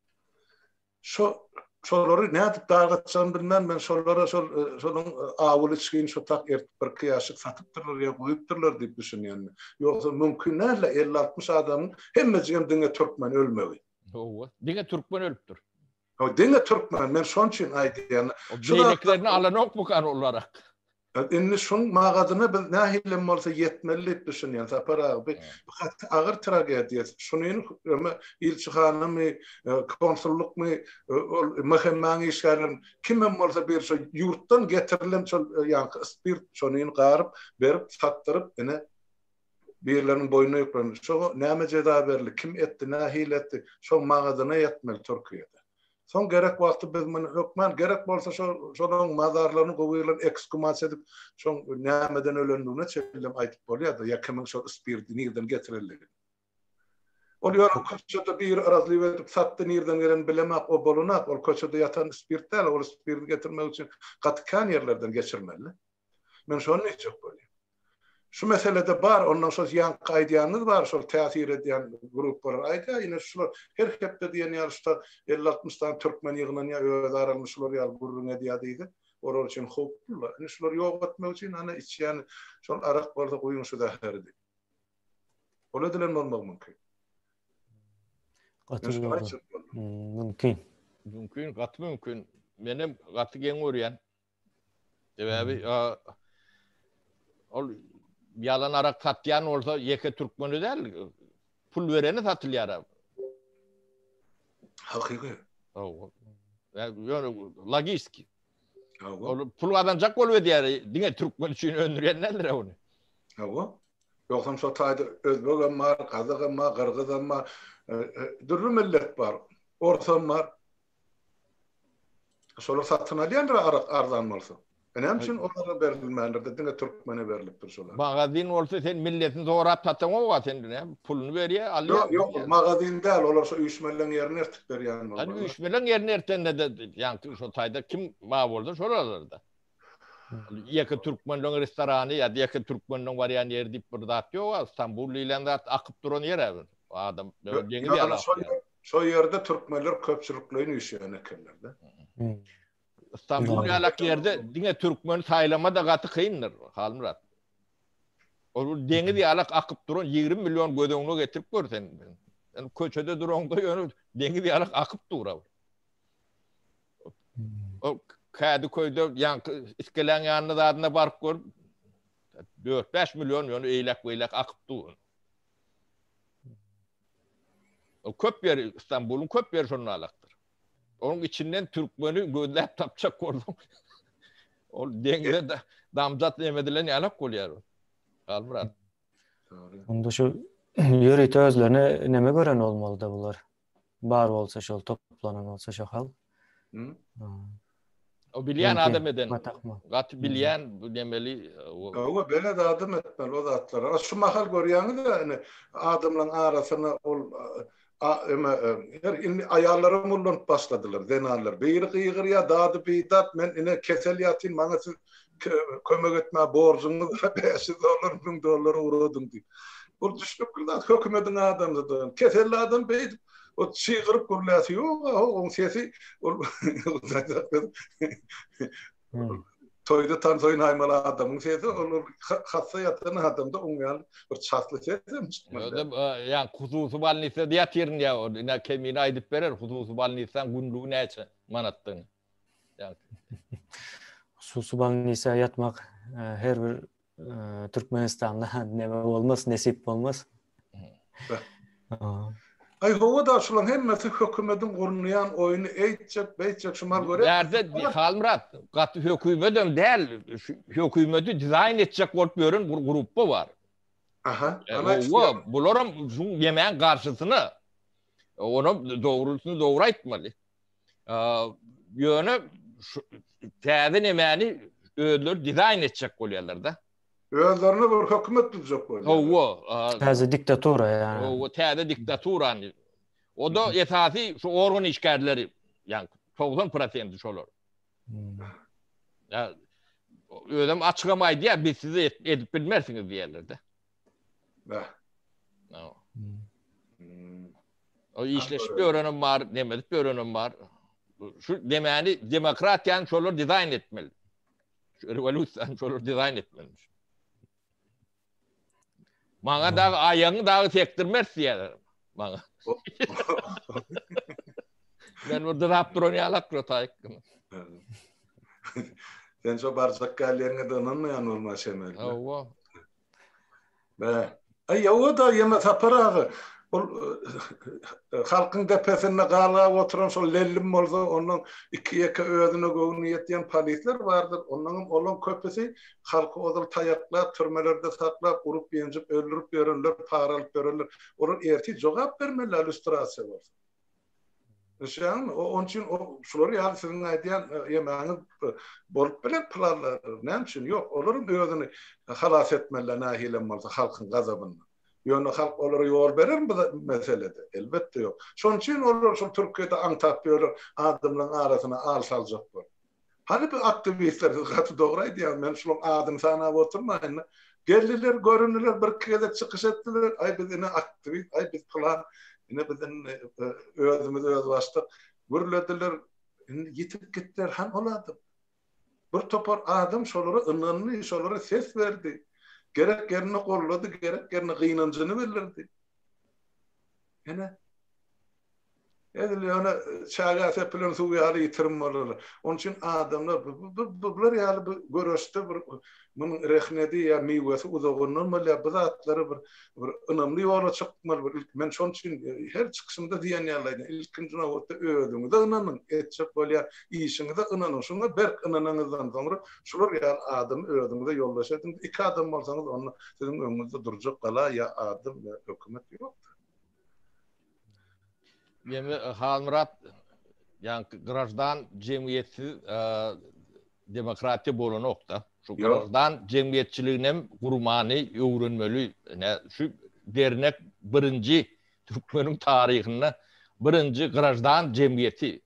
Şo şolary nädip dargatjagyny bilmän men şolara şol şonuň awuly içgini şo tak ertip birki ýaşyk satypdyrlar ýa goýupdyrlar diýip düşünýän men. Ýogsa mümkin däl-de elli-altmyş adamyň hemmejigem diňe türkmen ölmegi. Hawa, diňe türkmen ölüpdir. Hawa, diňe türkmen, men şonuň üçin aýdýan. Beýlekilerini alanokmykan olar ak? Indi şuň magadyna biz nähilem bolsa ýetmeli diýip düşünýän Sapar aga. Bu gaty agyr tragediýa. Şuny öme ilçihanamy, konsullykmy, ol MHM-niň işgärlerimi kimem bolsa bir şo ýurtdan getirilen şol ýaňky spirt şony garyp, berip, satdyryp, ine Birleriniň boýnuna ýüklendi. Şoňa näme jeza berildi, kim etdi, nähili etdi, şoň magadyna ýetmeli Türkiýede. Soň gerek wagty biz muny hökman, gerek bolsa şo şolaryň mazarlaryny gowy eksgumasiýa edip, şoň nämeden ölendigine çenlem aýdyp bolýar-da, ýa kimiň şol spirdi nirden getirendigini. Ol ýöne köçede biri razliw edip satdy, nirden gelenini bilemak, o bolanak, ol köçede ýatan spirt däl, ol spirdi getirmek üçin gaty kän ýerlerden geçirmeli. Men şony diýjek bolýan. Şu meselede bar, ondan şol ýaňky aýdýanyňyz bar, şol täsir edýän gruppalar aýdýar, ine şular her hepde diýen ýaly şuta elli-altmyş sany türkmen ýygnanýar, öz aralarynda şular ýaly gürrüň edýär diýdi. Olar üçin howply-la. Indi şulary ýok etmek üçin ana içýän şol arak bolsa guýuň şu zäheri diýip. Ol edilen bolmagy mümkin. Gaty dogry. Mümkin. Mümkin, gaty mümkin. Menem gaty geň görýän. Sebäbi ol ýalan arak satýan bolsa ýeke türkmeni däl, pul bereni satylýar. Hakyky. Hawa. Ýöne logiski. Ol pul gazanjak bolup edýär, diňe türkmen üçin öndürýän däldir ony. Hawa. Ýogsam şo taýda özbegem bar, gazagam bar, gyrgyzam bar, dürli millet bar, orsam bar. Şolar satyn alýandyr arak arzan bolsa. E näme üçin olara berilmändir-de diňe türkmene berlipdir şolar? Magazin bolsa sen milletini zorap sataňok-a sen näme puluny berýä alýa. Ýok ýok magazin däl olar şo üýşmeleň ýerini ertip berýän bolmaly. Hany üýşmeleň ýerini ertende-de ýaňky şo taýda kim bar bolsa şol alarda. Ýeke türkmenleň restorany ýa-da ýeke türkmenleň barýan ýeri diýip bir zat ýok-a Stambul diýlen zat akyp duran ýer-ä adam deňiz ýaly akýar. Şo ýerde türkmenler köpçülikleýin üýşýän ekenler-de. Istanbul ýalak ýerde diňe türkmeni saýlama-da gaty kyndyr, Halmyrat. Ol deňiz ýalak akyp duran 20 million göz öňüne getirip gör sen. Sen köçede duraňda ýöne deňiz ýalak akyp dur. O Kädiköýde ýaňky iskeleň ýanynda zadyna baryp gör. 4-5 million ýöne eýläk-beýläk akyp dur. O köp ýeri Istanbulyň köp ýeri şonda alakdyr. Onuň içinden türkmeni gözläp tapjak bolsaň ol deňize damjat neme edilen ýalak bolýar. Halmyrat. Onda şu ýörite özlerine neme gören bolmaly-da bular. Bar bolsa şol toplanan bolsa şo halk. O bilýän adam eden. Gaty bilýän bu nemeli. Hawa, belet adam etmeli o zatlary. Şu mahal görýäňiz-ä indi adamlaryň arasyna ol eme her indi aýallaram ullanyp başladylar, zenanlar. Biri gygyrýar, dady bidat, men ine kesel ýatyn, maňa siz kömek etmäge borjuňyz bar, 500 dollar, 1000 dollar ugradyň diýip. Ol düşnükli zat, hökümediň adamsy-da. Keselli adam beýdip O çygyryp gürläsi ýok, oň sesi ol toýda tans oýnaýmaly adamyň sesi, ol hassa ýatan adamda oň ýaly bir çasly ses hem çykmaz. Özem ýa hususy bolnisada ýatyryn ýa ol ine kemine aýdyp berer hususy bolnisaň günlügi näçe manatdygyny. Hususy bolnisa ýatmak her bir Türkmenistanda neme bolmaz, nesip bolmaz. Aý hawa-da şulaň hemmesi hökümediň gurnaýan oýny eýtjek beýtjek şu mal görýäňmi? Bärde Halmyrat gaty hökümedem däl şu hökümedi dizaýn etjek bolup ýören bir grupba bar. Aha. Hawa bularam şu ýemäň garşysyna. Onam dogrusyny dogry aýtmaly. Ýöne şu täze nemäni özleri dizaýn etjek bolýarlar-da. Özlerine bir hökümet düzjek bolýarlar. Hawa. Täze diktatura ýa. Hawa, täze diktaturany. O-da esasy şu organ işgärleri, ýa 90 prosenti şolar. Ýa özem açygam aýdýar, biz sizi edip bilmersiňiz diýýärler-de. Beh. O işleşip ýörenem bar, nemedip ýörenem bar. Şu demäni demokratiýany şolar dizaýn etmeli. Şu rewolýusiýany şolar dizaýn etmeli. Maňa dagy aýagyňy dagy sekdirmeris diýýärler maňa. Men bir dyzap duran ýalak taýyk. Sen şo barjak gelýäňe-de ynanmaýan bolma şemeli. Hawa. Bä. Aý ýoga-da ýene Sapar aga, ol halkyň depesinde galgap oturan şol lellim bolsa, ondan iki-ýeke özüne göwni ýetýän polisler bardyr. Ondaňam olaň köpüsi halky ozal taýaklap, türmelerde saklap, urup-ýenjip, öldürip ýörenler, para alyp ýörenler. Olar ertir jogap bermeli-ä lýustrasiýa bolsa. Düşýäňmi? O onuň üçin o şular ýaly siziň aýdýan ýemäňiz bolup biler planlar. Näme üçin? Ýok, olaryň özüni halas etmeliler nähilem bolsa halkyň gazabyndan. Ýöne halk olara ýol berermi bu meselede? Elbetde ýok. Şonuň üçin olar şol Türkiýede aňtap ýörler, adamlaryň arasyna al saljak bolup. Hany bu aktiwistler, siz gaty dogry aýdýaňyz, men şularyň adyny sanap oturmaýyn-da. Geldiler, göründiler, birki gezek çykyş etdiler, aý biz ine aktiwist, aý biz pylan, ine biz indi özümiz özbaşdak gürlediler, indi ýitip gitdiler, hany ol adam? Bir topar adam şolara ynandy, şolara ses berdi. Gerek ýerinde gollady, gerek ýerinde gynanjyny bildirdi. Ine, Edil ýöne çägä sepilen suw ýaly ýitirim bolarlar. Onuň üçin adamlar bular ýaly bu göreşde bir munuň rehnedi ýa miwesi uzagyndan bolýar. Bu zatlary bir bir ynamly ýola çykmaly bir ilki men şonuň üçin her çykyşymda diýen ýaly aýdýan. Ilkinji nobatda özüňize ynanyň, etjek bolýan işiňize ynanyň. Şuňa berk ynananyňyzdan soňra şular ýaly adamy özüňize ýoldaş ediň. Iki adam bolsaňyz onda siziň öňüňizde durjak gala ýa adam ýa hökümet ýokdur. Ýene Halmyrat ýaňky graždan jemgyýetsiz demokratiýa bolanok-da. Şu graždan jemgyýetçiliginem gurmany öwrenmeli. Ine şu dernek birinji türkmeniň taryhynda birinji graždan jemgyýeti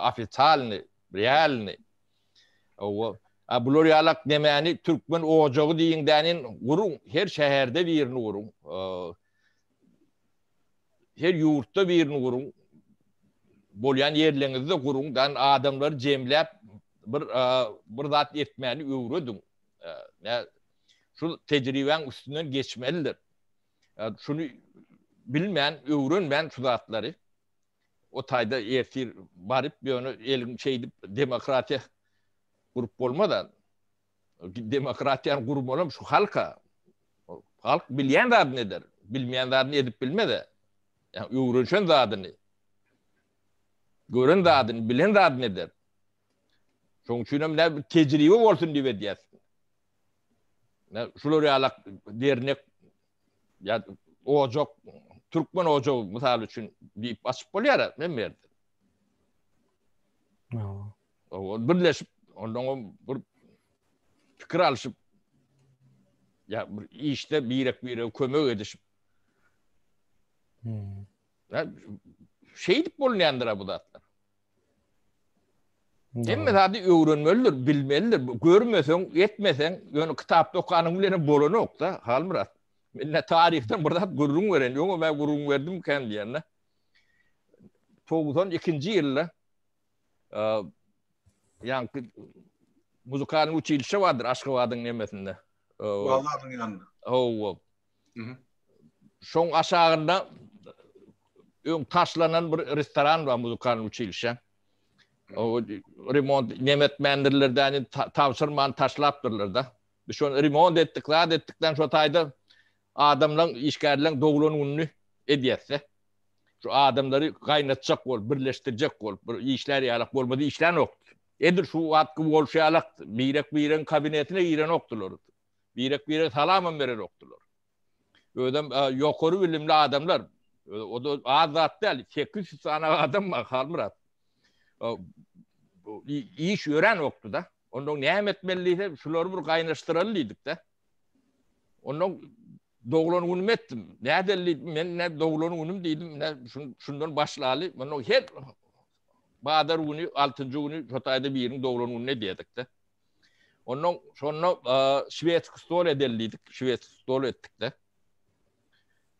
ofitsialny, realny. Owa. A bular ýalak nemäni türkmen ojagy diýiň dänin guruň, her şäherde birini guruň. Her ýurtda birini guruň. Bolýan ýerleriňizde guruň. Dan adamlary jemläp bir bir zat etmäni öwrediň. Nä şu tejribäň üstünden geçmelidir. Şuny bilmän, öwrenmän şu zatlary o taýda ertir baryp ýöne eliň şeýdip demokratiýa gurup bolmaz. Demokratiýany gurmalam şu halka. Halk bilýän zadyny eder, bilmeýän zadyny edip bilmez. Ýa öwrenşen zadyny, gören zadyny, bilen zadyny eder. Şonuň üçin hem näme bir tejribe bolsun diýip edýäs. Näme şular ýalak dernek ýa ojak, türkmen ojagy mysal üçin diýip açyp bolýar, men berdi. Birleşip, ondan bir pikir alşyp ýa bir işde birek-birege kömek edişip. Hmm. Şeýdip bolunýandyr bu zatlar. Hemme zady öwrenmelidir, bilmelidir. Görmeseň, etmeseň, ýöne kitapda okanyň bilen hem bolanok-da, Halmyrat. Men ne taryhdan bir zat gürrüň beren, ýoňa men gürrüň berdimkän diýende. 92-nji ýylda ýaňky muzykalnyý uçilişe bardyr Aşgabadyň nemesinde. Bazaryň ýanynda. Hawa. Şoň aşagynda öň taşlanan bir restoran bar muzykalnyý uçilişe. O remont neme etmändirler däni tabşyrman taşlapdyrlar da. Biz şony remont etdik, zat etdikden şo taýda adamlaň, işgärleň doglan gününi edýäs-de. Şu adamlary gaýnatjak bolup, birleşdirjek bolup, bir işlär ýalak bolmady, işlänokdy. Edil şu wagtky bolşy ýalak, birek-biregiň kabinetine girenokdylar. Birek-birege salamam berenokdylar. Özem ýokary bilimli adamlar. O-da az zat däl, 800 sany adam bar, Halmyrat. Iş ýöränokdy-da. Ondan näme etmeli diýse, şulary bir gaýnaşdyraly diýdik-de. Ondan doglan günüm etdim. Nädeli diýdim, men ne doglan günüm diýdim, ne şundan başlaly. Ondan her bazar güni, altynjy güni şo taýda biriniň doglan gününi edýärdik-de. Ondan şonda şwedski stol edeli diýdik, şwedski stol etdik-de.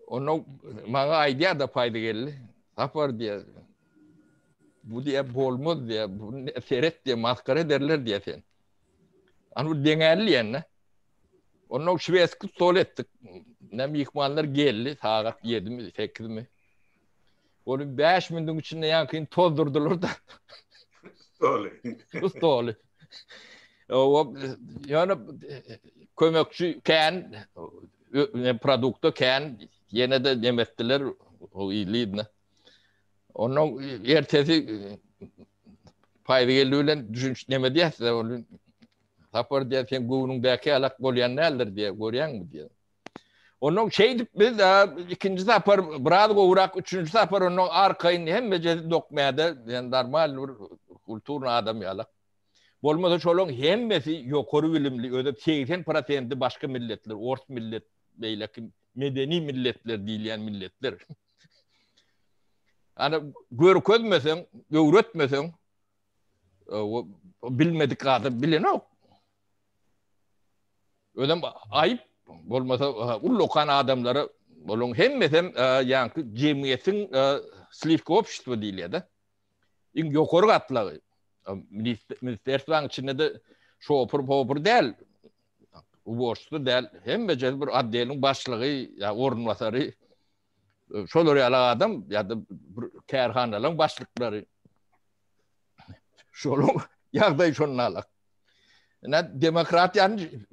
Ondan maňa aýdýar-da paýda geldi. Sapar diýýär. Bu diýýär bolmaz diýýär. Bu seret diýýär, maskara ederler diýýär sen. Any bir deňäli diýende. Ondan şwedski stol etdik. Ne myhmanlar geldi, sagat 7-mi, 8-mi. Ony 5 minutiň içinde ýaňkyny tozdurdylar da. Stoly. Stoly. O ýöne kömekçi kän produkta kän ýene-de neme etdiler o ýylyny. Ondan ertesi Paýzy geldi bilen düşünç neme diýäs-de ol Sapar diýär sen göwnüňdäki ýalak bolýan däldir diýär, görýäňmi diýär. Ondan şeýdip biz ikinji sapar biraz gowrak, üçünji sapar ondan arkaýyn hemmejesi dokmäde, ýani normal bir kulturny adam ýalak. Bolmasa şolaň hemmesi ýokary bilimli, özem 80 prosenti başga milletler, ors millet, beýleki medeni milletler diýilýän milletler. Ana görkezmeseň, öwretmeseň, bilmedik adam bilenok. Özem aýyp bolmasa ullakan adamlara olaryň hemmesem ýaňky jemgyýetiň slivka obşestvo diýilýär-de. Iň ýokary gatlagy. Ministerstwanyň içinde-de şopur-popur däl, uborşçy däl, hemmejesi bir otdeliň başlygy ýa orunbasary şolar ýaly adam ýa-da bir kärhanalaryň başlyklary. Şolaryň ýagdaýy şonda alak. Ine demokratiýany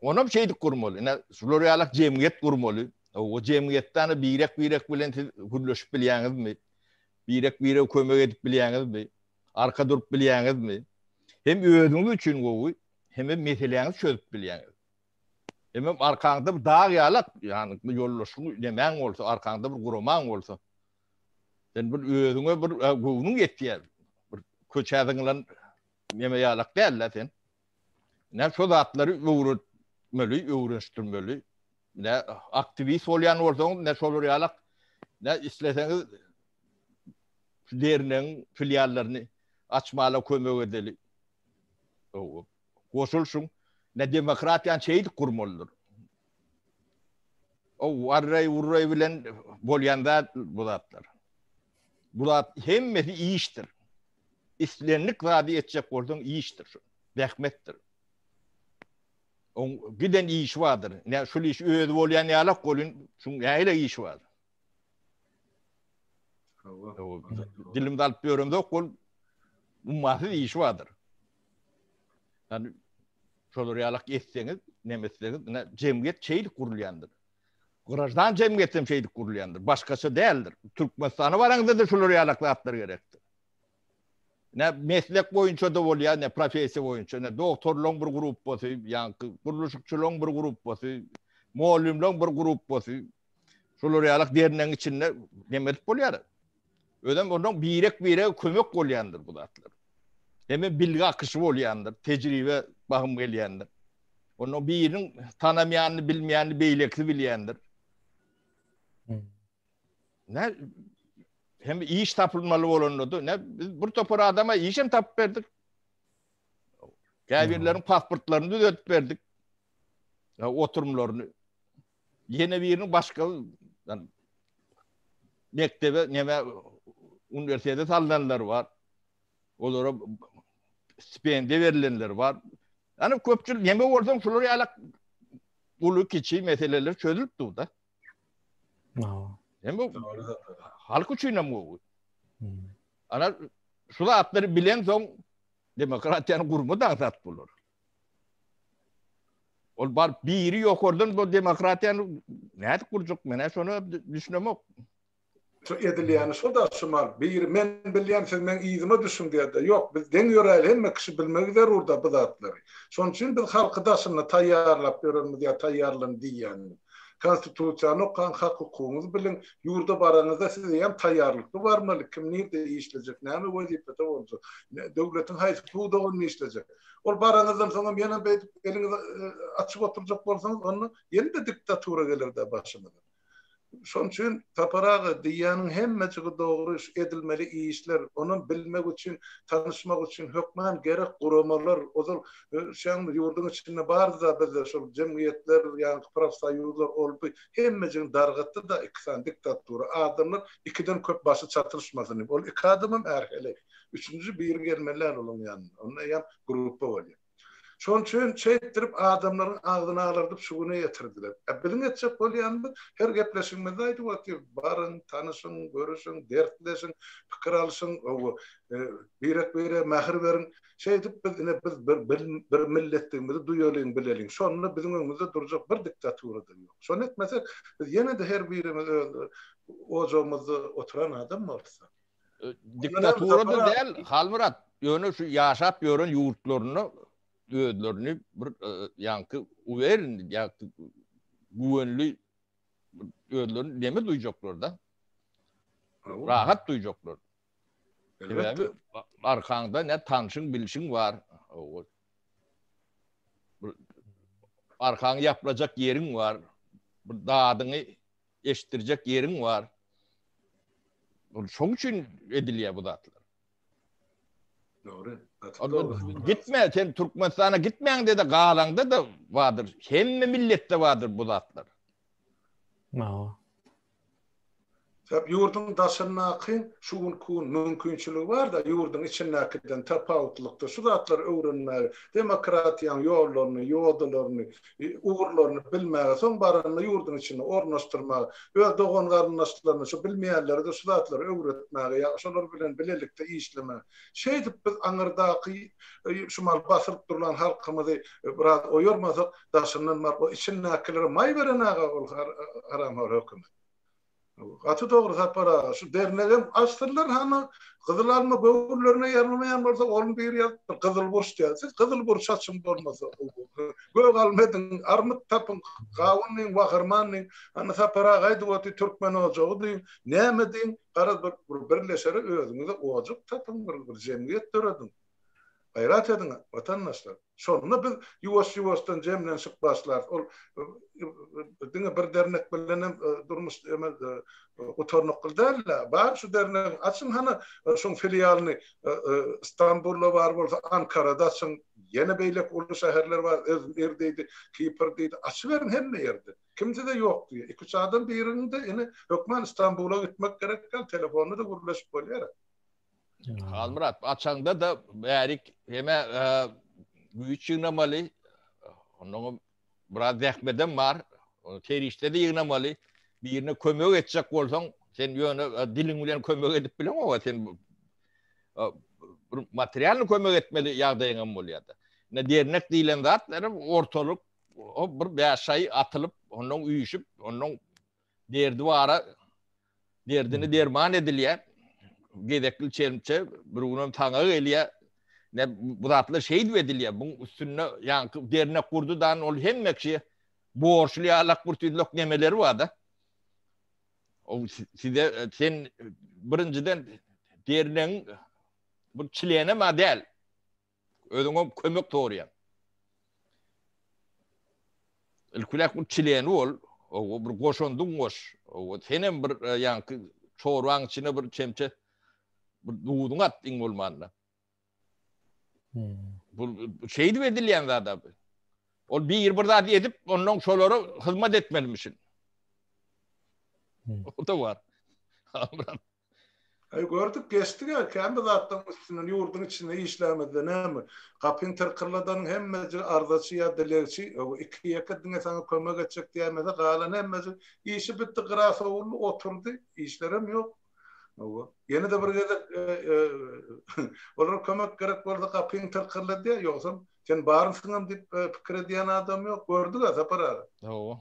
onam şeýdip gurmaly. Ine şular ýalak jemgyýet gurmaly. O jemgyýetde ana birek-birek bilen siz gürleşip bilýäňizmi? Birek-birege kömek edip bilýäňizmi? Arka durup bilýäňizmi? Hem özüňiz üçin gowy, hemem meseläňizi çözüp bilýäňiz. Hemem arkaňda bir dag ýalak, ýani ýoldaşlyň nemäň bolsa, arkaňda bir guramaň bolsa, sen bir özüňe bir göwnüň ýetýär. Bir köçä zyňylan neme ýalak däl-de sen. Ine şo zatlary öwretmeli, öwrenişdirmeli. Ine aktiwist bolýan bolsaňyz, ine şolar ýalak, ine isleseňiz şu dernegiň filiallaryny açmala kömek edeli. Goşulyşyň. Ine demokratiýany şeýdip gurmalydyr. O warraý-wurraý bilen bolýan zat bu zatlar. Bu zat hemmesi işdir. Islendik zady etjek bolsaň işdir şu. Zähmetdir. Oň giden işi bardyr. Ne şul iş özi bolýan ýalak bolun, şuň nähili işi bar? Dilimde alyp ýöremzok ol ummasyz işi bardyr. Yani şolar ýalak etseňiz, näme etseňiz, ine jemgyýet şeýdip gurulýandyr. Graždan jemgyýet hem şeýdip gurulýandyr. Başgaça däldir. Türkmenistana baraňyzda-da şolar ýalak zatlar gerekdir. Ne meslek boýunça-da bolýar, ne professiýa boýunça, ne doktorlaryň bir gruppasy, ýaňky gurluşykçylaryň bir gruppasy, mugallymlaryň bir gruppasy. Şolar ýalak dernegiň içinde neme edip bolýar. Özem ondan birek-birege kömek bolýandyr bu zatlar. Hemem bilgi akyşy bolýandyr, tejribe bahym gelýändir. Onda biriniň tanamaýanyny, bilmeýänini beýlekisi bilýändir. Ne hem iş tapylmaly bolanda-da, ne biz bir topar adama iş hem tapyp berdik. Käbirleriniň pasportlaryny düzetip berdik. Oturumlaryny. Ýene biriniň başga mekdebe, neme uniwersitete salnanlar bar. Olara stipendiýa berilenler bar. Ýani köpçülik neme bolsaň şular ýaly uly kiçi meseleler çözülip dur-da. Hem bu halk üçin hem gowy. Ana şu zatlary bilen soň demokratiýany gurma da zat bolar. Ol bar biri ýokardan bu demokratiýany nädip gurjak men şona düşünemok. Şu edilýäni şo da şumal biri men bilýän siz meň yzyma düşüň diýerde ýok biz deň ýöräýli hemme kişi bilmegi zerurda bu zatlary. Şonuň üçin biz halky daşynda taýýarlap ýörenimiz ýa taýýarlan diýýänimiz. Konstitusiýany okaň hak hukugyňyzy biliň ýurda baraňyzda siz eýýäm taýýarlykly barmaly kim nirde işlejek näme wezipede boljak döwletiň haýsy pudagynda işlejek. Ol baraňyzdan soňam ýene beýdip eliňizi açyp oturjak bolsaňyz onda ýene-de diktatura geler-dä başyňyza. Şonuň üçin Sapar aga diýýäniň hemmejigi dogry şu edilmeli işler onam bilmek üçin tanyşmak üçin hökman gerek guramalar ozal şeň ýurduň içinde bardyda bizde şol jemgyýetler ýaňky profsoýuzlar ol bu hemmejigini dargatdyda iki sany diktatura adamlar ikiden köp başy çatylyşmasyn diýip ol iki adamam är-heleý üçünji biri gelmeli däl olaň ýanyna onda eýýäm gruppa bolýar. Şonuň üçin şeýtdirip adamlaryň agzyny alardyp şu güne ýetirdiler. Ä biziň etjek bolýanymyz her gepleşigimizde aýdyp otyrys, baryň, tanyşyň, görüşiň, dertleşiň, pikir alyşyň, hawa, birek-birege mähir beriň. Şeýdip biz ine biz bir bir milletdigimizi duýalyň, bileliň. Şonda biziň öňümizde durjak bir diktatura-da ýok. Şony etmesek, biz ýene-de her birimiz öz ojagymyzda oturan adam bolsa. Diktatura-da däl, Halmyrat, ýöne şu ýaşap ýören ýurtlarynda özlerini bir ýaňky uwerin, ýa-da güwenli özlerini neme duýjaklar-da? Rahat duýjaklar. Sebäbi arkaňda ne tanşyň, bilşiň bar. Arkaňy ýaplajak ýeriň bar. Bir dadyňy eşitdirjek ýeriň bar. Şoň üçin edilýär bu zatlar. Dogry. Gaty dogry. Gitme, sen Türkmenistana gitmäňde-de galaňda-da bardyr. Hemme milletde bardyr bu zatlar. Hawa. Sebäp ýurduň daşyndaky şu günki gün mümkinçiligi bar-da, ýurduň içindäkiden tapawutlykda şu zatlary öwrenmäge, demokratiýanyň ýollaryny, ýodalaryny, ugurlaryny bilmäge, soň baranda ýurduň içinde ornaşdyrmaga, öz dogan-garyndaşlaryna, şu bilmeýänlere-de şu zatlary öwretmäge ýa şolar bilen bilelikde işlemäge. Şeýdip biz aňyrdaky şu mal basylyp durlan halkymyzy biraz oýarmasak, daşyndan baryp o içindäkilere maý beren-aga ol haramhor hökümet. Gaty dogry Sapar aga, şu dernegem açsynlar hany gyzyl alma göwünlerine ýaramaýan bolsa onuň biri ýazypdyr gyzyl burç diýýär. Siz gyzyl burç açyň bolmasa gök alma ediň, armyt tapyň, gawun diýiň, wahyrman diýiň. Hany Sapar aga aýdyp otyr türkmen ojagy diýiň, näme diýiň, garaz bir bir birleşere özüňize ojak tapyň bir bir jemgyýet dörediň. Gaýrat ediň watandaşlar. Şonda biz ýuwaş-ýuwaşdan jemlenşip başlarys. Ol diňe bir dernek bilenem durmuş gutarnykly däl-de. Bar şu dernegiň açyň hany şoň filialyny Stambulda bar bolsa Ankarada açyň, ýene beýleki uly şäherler bar, Izmir diýdi, Kipr diýdi, açyberiň hemme ýerde. Kim size ýok diýýär. Iki-üç adam birigiň-de ine hökman Stambula gitmek gerek däl, telefonda-da gürleşip bolýar. Halmyrat, açaňda-da bärik heme güýç ýygnamaly. Onnoňam biraz zähmedem bar. Serişde-de ýygnamaly. Birine kömek etjek bolsaň, sen ýöne diliň bilen kömek edip bileňok, sen bir materialny kömek etmeli ýagdaýyňam bolýar-da. Ine dernek diýlen zat ortalyk o bir bäş aý atylyp, onnoň üýşüp, onnoň derdi bara Derdini derman edilýär. Gezekli çemçe bir günem saňa gelýär. Ne bu zatlar şeýdip edilýär. Buň üstünde ýaňky dernek gurdy dan ol hemme kişi borçly ýalak bir tüýlük nemeleri bar-da. O size sen birinjiden dernegiň bir çleni ma däl. Özüňem kömek soraýaň. Ilkiläk bir çileni bol, owa bir goşandyň goş. Owa senem bir e, ýaňky çorbaň içine bir çemçe bir duzuň at iň bolmanda. Hmm. Bu şeýdip edilýän zat abi. Ol bir bir zat edip, ondan şolara hyzmat etmelimişin. Hmm. O da var. Aý gördük geçdik-ä kän bir zatlaryň üstünden ýurduň içinde işlämizde näme gapyň tyrkylladanyň hemmejigi arzaçy ýa dilegçi iki-ýeke diňe saňa kömek etjek diýäýmese galan hemmejik işi bitdi gyra sowuldy oturdy işlerem ýok hawa ýene-de bir gezek olara kömek gerek bolsa gapyňy tyrkylladýar ýogsam sen barmysyňam diýip pikir edýän adam ýok gördük-ä Sapar aga. Hawa.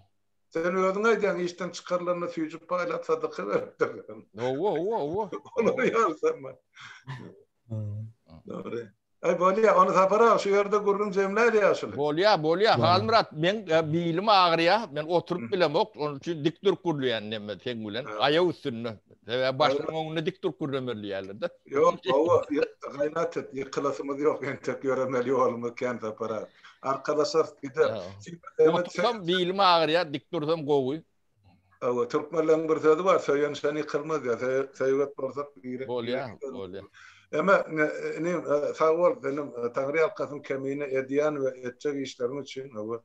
Sen özüň aýdýaň işden çykarylanda süýji paýlap sadaka beripdirler. Hawa, hawa, hawa. Olar ýaly Dogry. Aý bolýa, ony Sapar aga şu ýerde gürrüň jemläýli ýaşuly. Bolýa, bolýa. Halmyrat, meň e, bilim agyrýa. Men oturyp bilemok. Onuň üçin dik durup gürleýän neme seň bilen. Aýak üstünde. Sebäbi başlygyň öňünde dik durup gürlemeli diýýärler-de. Ýok, hawa, gaýnat et, ýykylasymyz ýok, entek ýöremeli ýolumyz kän Sapar aga. Arkalaşarys gider. Otursam bilim agyrýar, dik dursam gowy. Hawa, türkmenleriň bir sözi bar, söýen şen ýykylmaz diýýär. Söýget bolsak birek. Bolýar, bolýar. Eme, inim, sag bol, senem Taňry ýalkasyn kemine edýän we etjek işleriň üçin. Hawa,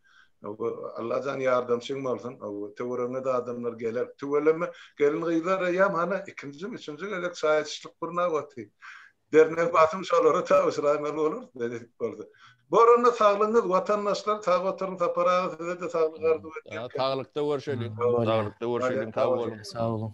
Allajan ýardamçyň bolsun. Hawa, töweregiňe-de adamlar geler. Tüweleme, gelin-gyzlar eýýäm hany ikinji, üçünji gezek çaý içişlik gurnap otyr. Dernek basym şolara tabşyraýmaly bolar, nesip bolsa. Bor onda saglygyňyz watandaşlar sag oturyň Sapar aga size-de saglyk arzuw edýän. Saglykda görşeliň. Saglykda görşeliň sag boluň. Sag boluň.